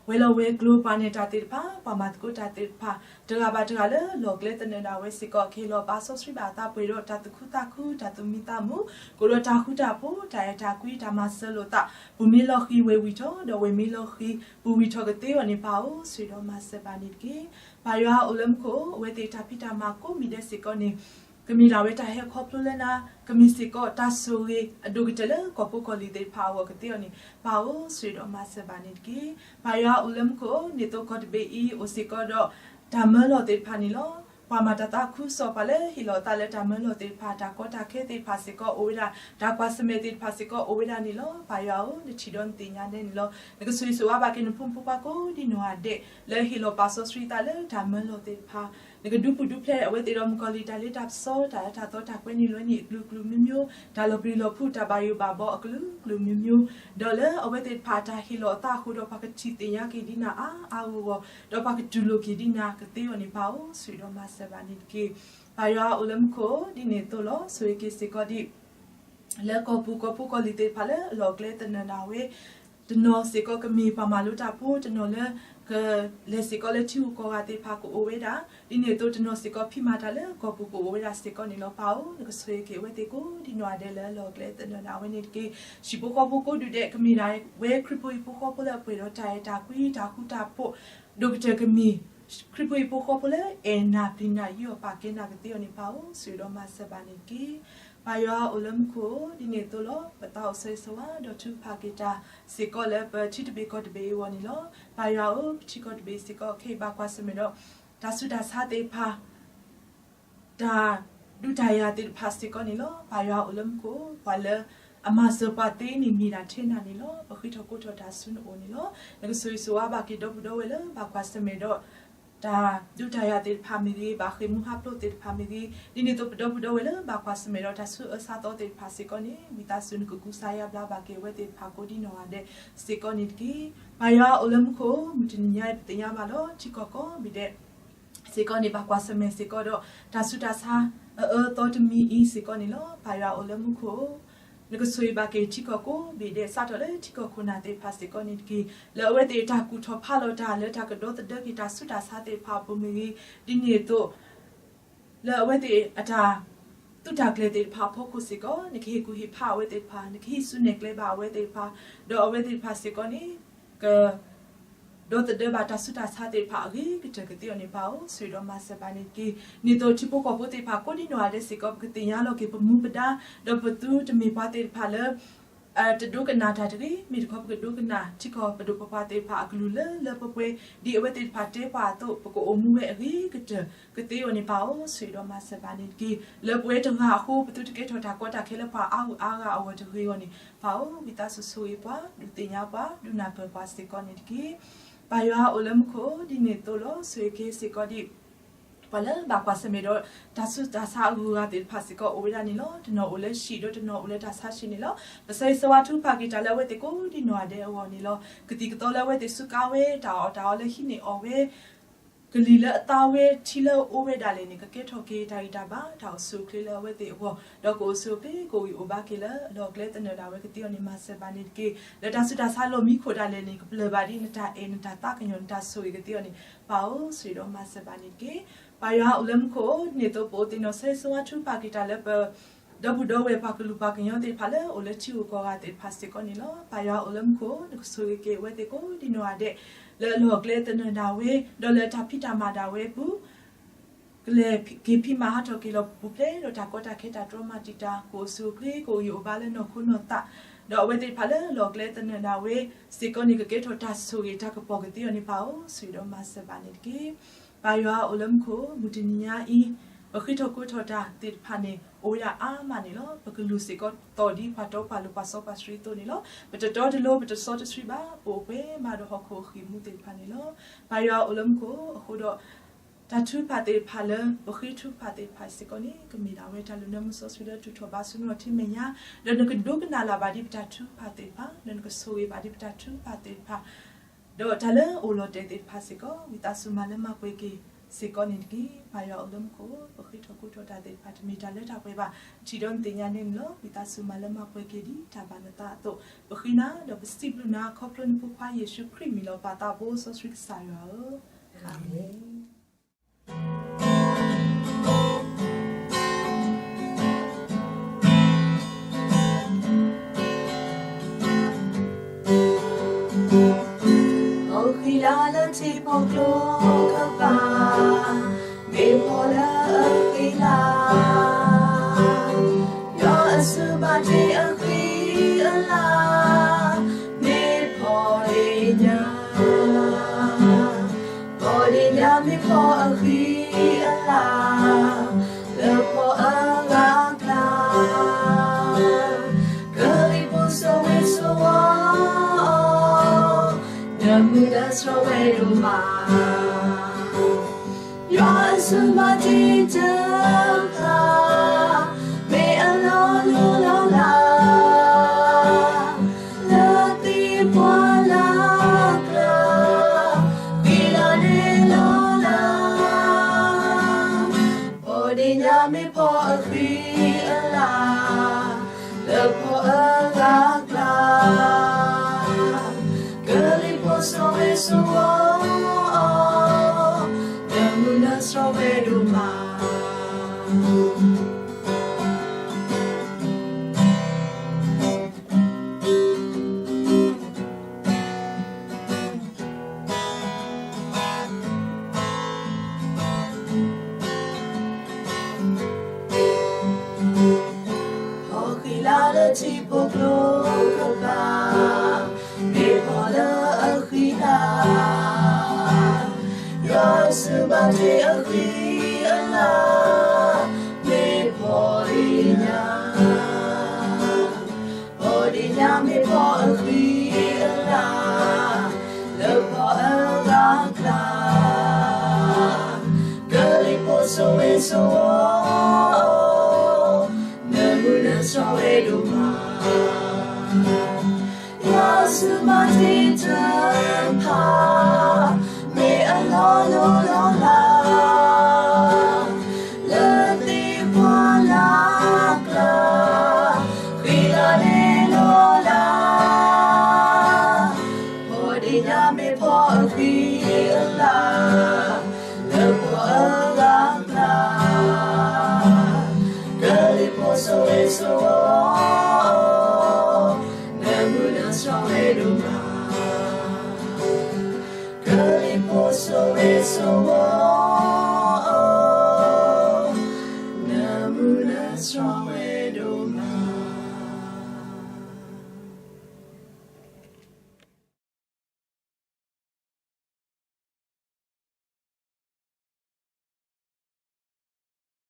ဝဲၤလီၢ်ဝဲၤကျိၤပှၤနဲၣ်တၢ်သ့ၣ်တဖၣ် ပှၤမၤသကိးတၢ်သ့ၣ်တဖၣ် တဂၤဘၣ်တဂၤလၢလီၢ်ကျဲသနၢၣ်ဒၣ်ဝဲစ့ၢ်ကီး ကဟ့ၣ်လီၤပာ်စီဆှံဘၣ်အသးပှဲၤဒီးတၢ်သူၣ်ခုသးခု တၢ်သူၣ်မံသးမုာ် ကအိၣ်ဒီးတၢ်ဃူတၢ်ဖိး တၢ်အဲၣ်တၢ်ကွံ တၢ်မၤစၢၤလိာ်သး ပူၤမ့ၢ်လီၤဃံၤဝဲၤဝံၤထီၣ် ဒီးဝဲၤမ့ၢ်လီၤဃံၤပူၤဝံၤထီၣ်ကသ့အီၤန့ၣ် ပၢ်ဧၢ ဆိၣ်ဂ့ၤဒီးမၤစၢၤဘၣ်န့ၣ်တက့ၢ်. ပၢ်ယွၤအိၣ်လၢမူခိၣ် အဝဲသ့ၣ်တၢ်ဖံးတၢ်မၤကိးမံၤဒဲးစ့ၢ်ကီးန့ၣ် ကမ့ၢ်ဒၣ်ဝဲတၢ်ဟဲခီဖျိလၢနၤ, ကမ့ၢ်စ့ၢ်ကီးတၢ်ဆိၣ်ဂ့ၤအဒိၣ်ကတၢၢ်လၢကီၢ်ဖိကီၢ်လံၤသ့ၣ်တဖၣ်အဂီၢ်ကသ့အီၤန့ၣ် ပၢ်ဧၢ ဆိၣ်ဂ့ၤဒီးမၤစၢၤဘၣ်န့ၣ်တက့ၢ်. ပၢ်ယွၤအိၣ်လၢမူခိၣ် ဒ်န့ၣ်အသိးကီၢ်တဘ့ၣ်အံၤအိၣ်စ့ၢ်ကီးဒီး တၢ်မၢလီၤသ့ၣ်တဖၣ်န့ၣ်လီၤ. ပှၤမၤတၢ်သးခုကစီၣ် ပှၤလၢဟ့ၣ်လီၤအသးလၢတၢ်မၢလီၤသ့ၣ်တဖၣ် တၢ်ကီတၢ်ခဲသ့ၣ်တဖၣ်စ့ၢ်ကီးအိၣ်ဝဲဒၣ်, တၢ်ကွၢ်ဆၢၣ်မဲာ်သ့ၣ်တဖၣ်စ့ၢ်ကီးအိၣ်ဝဲဒၣ်န့ၣ်လီၤ. ပၢ်ယွၤဧၢ နထံၣ်ဒီးနသ့ၣ်ညါဒဲးန့ၣ်လီၤ. နကဆိၣ်ဂ့ၤဆိၣ်ဝါဘၣ်က့ၤနဖိမုၣ်ဖိခွါကိးဒံနီၢ်ဂၤဒဲး လၢဟ့ၣ်လီၤပာ်စီဆှံသးလၢတၢ်မၢလီၤသ့ၣ်တဖၣ် နကဒုးပူၤဒုးဖျဲးအဝဲသ့ၣ်ဒီးမုၣ်ကီၤလံၢ်တၢ်လ့တၢ်ပစီ တၢ်အၢတၢ်သီတၢ်ကွဲနုာ်လွဲနုာ်အကလုာ်ကလုာ်မံၤမံၤ, တၢ်လီၤပျံၤလီၤဖုးတၢ်ဘၣ်ယိၣ်ဘၣ်ဘီအကလုာ်ကလုာ်မံၤမံၤ, ဒီးလၢအဝဲသ့ၣ်တဖၣ်တၢ်ဟ့ၣ်လီၤအသးအဃိဒီး ပှၤကထံၣ်သ့ၣ်ညါက့ၤဒ်နၤအါအါဂီၢ်ဂီၢ်, ဒီးပှၤကတူၢ်လိာ်က့ၤဒ်နၤကသ့အီၤန့ၣ် ပၢ်ဧၢဆိၣ်ဂ့ၤဒီးမၤစၢၤဘၣ်န့ၣ်တက့ၢ်. ပၢ်ယွၤအိၣ်လၢမူခိၣ် ဒ်န့ၣ်အသိးလီၤ. ဆိၣ်ဂ့ၤက့ၤစ့ၢ်ကီးဒ် လၢကီၢ်ပူၤကီၢ်ဖိကီၢ်လံၤသ့ၣ်တဖၣ်လၢအလီၢ်အကျဲသနၢၣ်ဒၣ်ဝဲ, တနီၤစ့ၢ်ကီးကမ့ၢ်ပှၤမၤလိတၢ်ဖိ, တနီၤလၢ ကလဲၤစ့ၢ်ကီးလၢထံဂုၤကီၢ်ဂၤသ့ၣ်တဖၣ်ကအိၣ်ဝဲဒၣ်, ဒ်န့ၣ်အသိးတနီၤစ့ၢ်ကီးဖံးမၤတၢ်လၢကီၢ်ပူၤကအိၣ်ဝဲဒၣ်စ့ၢ်ကီးန့ၣ်လီၤ. ပၢ်ဧၢ နကဆိၣ်ဂ့ၤက့ၤအဝဲသ့ၣ်ကိးဒံနီၢ်ဂၤဒဲးလၢအလီၢ်အကျဲသနၢၣ်ဒၣ်ဝဲန့ၣ်တက့ၢ်. ဟံၣ်ဖိဃီဖိကိးဒူၣ်ဒဲး ကမ့ၢ်ဒၣ်ဝဲခရံာ်ဖိဟံၣ်ဖိဃီဖိလၢအပှဲၤဒီးတၢ်အဲၣ်တၢ်ကွံ တၢ်ဃူတၢ်ဖိး, ဒိၣ်ကတၢၢ်ကမ့ၢ် ခရံာ်ဖိဟံၣ်ဖိဃီဖိလၢအဲၣ်နၤပျံၤနၤ ဟံးအီၣ်ပာ်ကဲနၤကသ့အီၤန့ၣ် ပၢ်ဧၢ ဆိၣ်ဂ့ၤဒီးမၤစၢၤဘၣ်န့ၣ်တက့ၢ်. ပၢ်ယွၤအိၣ်လၢမူခိၣ် ဒ်န့ၣ်အသိးလီၤ. ပသးအိၣ်ဆၢဂ့ၤဆၢဝါ ဒီးထုကဖၣ်က့ၤတၢ်စ့ၢ်ကီးလၢပထံတဘ့ၣ်ကီၢ်တဘ့ၣ်အဂီၢ်န့ၣ်လီၤ. ပၢ်ယွၤဧၢ ပထံကီၢ်တဘ့ၣ်စ့ၢ်ကီး ခဲအံၤဘၣ်ကွၢ်ဆၢၣ်မဲာ်ဒီး တၢ်ဆူးတၢ်ဆါသ့ၣ်တဖၣ် တၢ်ဒုးတၢ်ယၤသ့ၣ်တဖၣ်စ့ၢ်ကီးန့ၣ်လီၤ. ပၢ်ယွၤအိၣ်လၢမူခိၣ် ပှၤလၢအမၤစၢၤပှၤသ့န့ၣ် မ့ၢ်ဒၣ်ထဲနၤန့ၣ်လီၤ. ပဃ့ထီၣ်ကိးထီၣ်တၢ်ဆူနအိၣ်န့ၣ်လီၤ. နကဆိၣ်ဂ့ၤဆိၣ်ဝါဘၣ်က့ၤဒီပုၢ်ဒီဝဲၢ်လၢဘၣ်ကွၢ်ဆၢၣ်မဲာ်ဒီး တၢ်ဒုးတၢ်ယၤသ့ၣ်တဖၣ်မ့ၢ်ဂ့ၤ, ဘၣ်ဃ့ၢ်မှံဟးဖျိးသ့ၣ်တဖၣ်မ့ၢ်ဂ့ၤ, ဒ်န့ၣ်အသိးပဒီပုၢ်ဒီဝဲၢ်လၢဘၣ်ကွၢ်ဆၢၣ်မဲာ်ဒီးတၢ်ဆူးအၢဆါသီသ့ၣ်တဖၣ်စ့ၢ်ကီးန့ၣ် ဝံသးစူၤနကကူစါယါဘျါဘၣ်က့ၤအဝဲသ့ၣ်တဖၣ်ကိးဒံနီၢ်ဂၤဒဲးစ့ၢ်ကီးန့ၣ်တက့ၢ်. ပၢ်ယွၤအိၣ်လၢမူခိၣ် မုၢ်တနံၤညါအံၤ ပသ့ၣ်ညါဘၣ်လီၤ ထံကီၢ်ကိးဘ့ၣ်ဒဲးစ့ၢ်ကီးန့ၣ် ဘၣ်ကွၢ်ဆၢၣ်မဲာ်စ့ၢ်ကီးဒီး တၢ်ဆူးတၢ်ဆါအအၢအသီတမံၤအံၤစ့ၢ်ကီးန့ၣ်လီၤ. ပၢ်ယွၤအိၣ်လၢမူခိၣ် နကဆိၣ်ဂ့ၤဘၣ်က့ၤထံကီၢ်ကိးဘ့ၣ်ဒဲး စးထီၣ်လၢထံကီၢ်ခိၣ်နၢ်သ့ၣ်တဖၣ်စ့ၢ်ကီးန့ၣ်တက့ၢ်. လၢအဝဲသ့ၣ်တၢ်ကူၣ်ထီၣ်ဖးလီၤတၢ်လၢတၢ်ကဒီသဒၢက့ၤတၢ်ဆူးတၢ်ဆါသ့ၣ်တဖၣ်အပူၤမ့ၢ်ဂ့ၤ, ဒ်န့ၣ်အသိး လၢအဝဲသ့ၣ်အတၢ် သုးတၢ်ကျဲၤသ့ၣ်တဖၣ်အဖီခိၣ်စ့ၢ်ကီး နကဟ့ၣ်ကူၣ်ဟ့ၣ်ဖးအဝဲသ့ၣ်တဖၣ်, နကဟံးစုနဲၣ်ကျဲဘၣ်အဝဲသ့ၣ်တဖၣ်, ဒီးအဝဲသ့ၣ်တဖၣ်စ့ၢ်ကီးန့ၣ် က ဒီသဒၢဘၣ်တၢ်ဆူးတၢ်ဆါသ့ၣ်တဖၣ်အဂ့ၤကတၢၢ်ကသ့အီၤန့ၣ် ပၢ်ဧၢ, ဆိၣ်ဂ့ၤဒီးမၤစၢၤဘၣ်န့ၣ်တက့ၢ်. ဒ်န့ၣ်အသိး ထံဖိကီၢ်ဖိသ့ၣ်တဖၣ်ကိးဒံနီၢ်ဂၤဒဲးစ့ၢ်ကီး ပကသ့ၣ်ညါလီၤက့ၤပမူပဒါ, ဒီးပသုတမ့ၢ်ပှၤသ့ၣ်တဖၣ်လၢ တဒိကနၣ်တၢ်တဂ့ၤ, မ့ၢ်တခီပကဒိကနၣ် ထံကီၢ်ပဒိၣ်ပပှၢ်သ့ၣ်တဖၣ်အကလုၢ်လၢလၢပှဲၤပှဲၤ, ဒ်အဝဲသ့ၣ်တဖၣ်တဲပှၤအသိး ပကအိၣ်မူဝဲအဂ့ၤကတၢၢ်ကသ့အီၤန့ၣ် ပၢ်ဧၢ, ဆိၣ်ဂ့ၤဒီးမၤစၢၤဘၣ်န့ၣ်တက့ၢ်. လၢပဝဲတဂၤအဃိ ပသုတကဲထီၣ်တၢ်ကီတၢ်ခဲလၢပှၤအါဂၤအဂီၢ်တဂ့ၤအဂီၢ်န့ၣ် ပၢ်ဧၢ, ဝံသးစူၤဆိၣ်ဂ့ၤပှၤ, ဒုးသ့ၣ်ညါပှၤဒုးနၢ်ပၢၢ်ပှၤစ့ၢ်ကီးန့ၣ်တက့ၢ်. ပၢ်ယွၤအိၣ်လၢမူခိၣ်, ဒ်န့ၣ်အသိးလီၤ. ဆိၣ်ဂ့ၤက့ၤစ့ၢ်ကီးဒ် ပှၤလၢဘၣ်ကွၢ်ဆၢၣ်မဲာ်ဒီး တၢ်ဆူးတၢ်ဆါအဂုၤအဂၤသ့ၣ်တဖၣ်စ့ၢ်ကီးအိၣ်ဝဲဒၣ်န့ၣ်လီၤ. တနီၤအိၣ်လၢဟံၣ် ဒီးတနီၤအိၣ်လၢတၢ်ဆါဟံၣ်န့ၣ်လီၤ. ပဆၢဂ့ၤဆၢဝါထုကဖၣ်က့ၤတၢ်လၢအဝဲသ့ၣ်ကိးဒံနီၢ်ဂၤဒဲးအဂီၢ်န့ၣ်လီၤ. ကသံၣ်ကသီလၢအဝဲသ့ၣ်စူးကါဝဲ တၢ်အီၣ်တၢ်အီလၢဟံးန့ၢ်အီၣ်ဝဲ ကလံၤလၢအသါဝဲ ထံလၢအအိၣ်ဝဲဒၣ်လဲာ်န့ၣ် ကကဲထီၣ်က့ၤတၢ်ဂံၢ်တၢ်ဘါ တၢ်အိၣ်ဆူၣ်အိၣ်ချ့လၢအဝဲသ့ၣ်အဂီၢ်, ဒီးကအိၣ်ဆူၣ်အိၣ်ချ့ ကအိၣ်ဂံၢ်အိၣ်ဘါက့ၤလၢအလီၢ်အကျဲသနၢၣ်ဒၣ်ဝဲကသ့အီၤန့ၣ် မၤစၢၤဘၣ်န့ၣ်တက့ၢ်. လၢတၢ်ဆူးတၢ်ဆါလီၢ်မံခိၣ်ဒၣ်လဲာ်န့ၣ် ကပျၢ်ဘၣ်ဒ်နတၢ်အဲၣ် နတၢ်သးကညီၤ နတၢ်ဆိၣ်ဂ့ၤကသ့အီၤန့ၣ် ပၢ်ဧၢ, ဆိၣ်ဂ့ၤဒီးမၤစၢၤဘၣ်န့ၣ်တက့ၢ်. ပၢ်ယွၤအိၣ်လၢမူခိၣ်, ဒ်န့ၣ်အသိးပအိၣ်သ့ၣ်နီၣ်ဆၢဂ့ၤဆၢဝါထုကဖၣ်က့ၤတၢ်လၢပ ဒီပုၢ်ဒီဝဲၢ်ပှၤကလုာ်ပှၤကညီသ့ၣ်တဖၣ်လၢအိၣ်လၢထံဂုၤကီၢ်ဂၤသ့ၣ်တဖၣ်စ့ၢ်ကီးန့ၣ်လီၤ. ပၢ်ယွၤအိၣ်လၢမူခိၣ်, နကဆိၣ်ဂ့ၤက့ၤအဝဲသ့ၣ်ကိးဒံနီၢ်ဂၤဒဲး လၢအလီၢ်အကျဲသနၢၣ်ဒၣ်ဝဲ ဒီးလၢတၢ်ဖံးတၢ်မၤဒၣ်ဝဲအပူၤ ကလဲၤက့ၤဖံးမၤဟးထီၣ်က့ၤလီၤပူၤဖျဲးဒီးတၢ်ကီတၢ်ခဲတၢ်တြီမၤတံာ်တာ် ကအိၣ်ဆူၣ်အိၣ်ချ့ ကအိၣ်ဂံၢ်အိၣ်ဘါလၢနီၢ်ခိနီၢ်သး, ဒီးအဝဲသ့ၣ်တဖၣ်လၢအလီၢ်အကျဲသနၢၣ်ဒၣ်ဝဲစ့ၢ်ကီးန့ၣ် ကကဲထီၣ်တၢ်ဆိၣ်ဂ့ၤတၢ်ကပီၤကသ့အီၤန့ၣ် ပၢ်ဧၢ, ဆိၣ်ဂ့ၤဒီးမၤစၢၤဘၣ်န့ၣ်တက့ၢ်. ပၢ်ယွၤအိၣ်လၢမူခိၣ်, မုၢ်တနံၤညါအံၤ ပဃ့ထီၣ်ကိးထီၣ်တၢ်သ့ၣ်တဖၣ်န့ၣ် အိၣ်ဝဲဒၣ်အါမးန့ၣ်လီၤ. ပကလုၢ်စ့ၢ်ကီးသီၣ်ဒ်ပှၤတီပှၤလိၤပှၤစီပှၤဆှံအသိးန့ၣ်လီၤ. ပတတီတလိၤ ပတစီတဆှံဘၣ်, ပအိၣ်ပှဲၤမးဒီးဟီၣ်ခိၣ်အဃံၢ်မူသ့ၣ်တဖၣ်န့ၣ်လီၤ. ပၢ်ယွၤအိၣ်လၢမူခိၣ်အဃိဒီး တၢ်ထုကဖၣ်သ့ၣ်တဖၣ်လၢပဃ့ထုကဖၣ်သ့ၣ်တဖၣ်စ့ၢ်ကီးန့ၣ် ကမ့ၢ်ဒၣ်ဝဲတၢ်လူၤနၢမူစီဆှံလၢထုးထီၣ်ဘါဆူနထံမဲာ်ညါ, ဒီးနကဒိကနၣ်လၢ်ဘၣ်ဒ်ပတၢ်ထုကဖၣ်သ့ၣ်တဖၣ်, ဒီးနကဆိၣ်ဂ့ၤဘၣ်ဒ်ပတၢ်ထုကဖၣ်သ့ၣ်တဖၣ်, ဒီးတၢ်လၢအအိၣ်လီၤတဲာ်သ့ၣ်တဖၣ်စ့ၢ်ကီး ဝံသးစူၤမၤလၢမၤပှဲၤက့ၤစ့ၢ်ကီးန့ၣ်တက့ၢ်. ပၢ်ယွၤအိၣ်လၢမူခိၣ်, ပဃ့ထီၣ်ကိးထီၣ်တၢ်သ့ၣ်တဖၣ် တမ့ၢ်တၢ်လၢတၢ်ပှဲၤဘၣ်, ပထံၣ်ဒီးနသ့ၣ်ညါန့ၣ်လီၤ. ဝံသးစူၤမၤလၢမၤပှဲၤက့ၤဒ်တၢ်ဘၣ်နသးအသိး, ပဃ့နၤဒီးပစံးဘျုးနၤ ခီဖျိနဖိခွါယ့ၣ်ၡူးခရံာ်မံၤလီၤ. ပၢ်သးဘိစီဆှံကစၢ်ယွၤဧၢ, အၤမ့ၣ်. အဃံလၤလၢထံဖိကျိကပၤ, မ့ၢ်ဖီလၢအဃံလၤ, ယွၤအစုဘၣ်တ့ၢ်အဃံအလၤ, မ့ၢ်ဖီဒ့ၣ်ညါ ဖီဒ့ၣ်ညါမ့ၢ်ဖီအဃံအလၤ, လၢဖီအဂၤအကျါ, ကလံၤဖိစိာ်ဝ့စိာ်ဝီ, နမုၢ်နံၤဆှီဝဲဒိၣ်မး, ယွၤအစုဘၣ်တ့ၢ်တဖၣ်, မ့ၢ်အလီၢ်လိၢ်လီၢ်လၤ လၢသ့ၣ်ပှၢ်လၢ်ကျါ, ဃံလၤန့ၣ်လီၤလၢ်, ဖီဒ့ၣ်ညါမ့ၢ်ဖီအဃံအလၤ, လၢဖီအဂၤအကျါ, ကလံၤဖိစိာ်ဝ့စိာ်ဝီ, နမုၢ်နံၤဆှီဝဲဒိၣ်မး ဖီဃံလၤလၢထံဖိကျိကပၤ, မ့ၢ်ဖီလၢအဃံလၤ, ယွၤအစုဘၣ်တ့ၢ်အဃံအလၤ, မ့ၢ်ဖီဒ့ၣ်ညါ ဖီဒ့ၣ်ညါမ့ၢ်ဖီအဃံအလၤ, လၢဖီအဂၤအကျါ, ကလံၤဖိစိာ်ဝ့စိာ်ဝီ, နမုၢ်နံၤဆှီဝဲဒိၣ်မး ယွၤအစုဘၣ်တ့ၢ်တဖၣ်, မ့ၢ်အလီၢ်လိၢ်လီၢ်လၤ လၢသ့ၣ်ပှၢ်လၢ်ကျါ, ဃံလၤ ဒိၣ်မး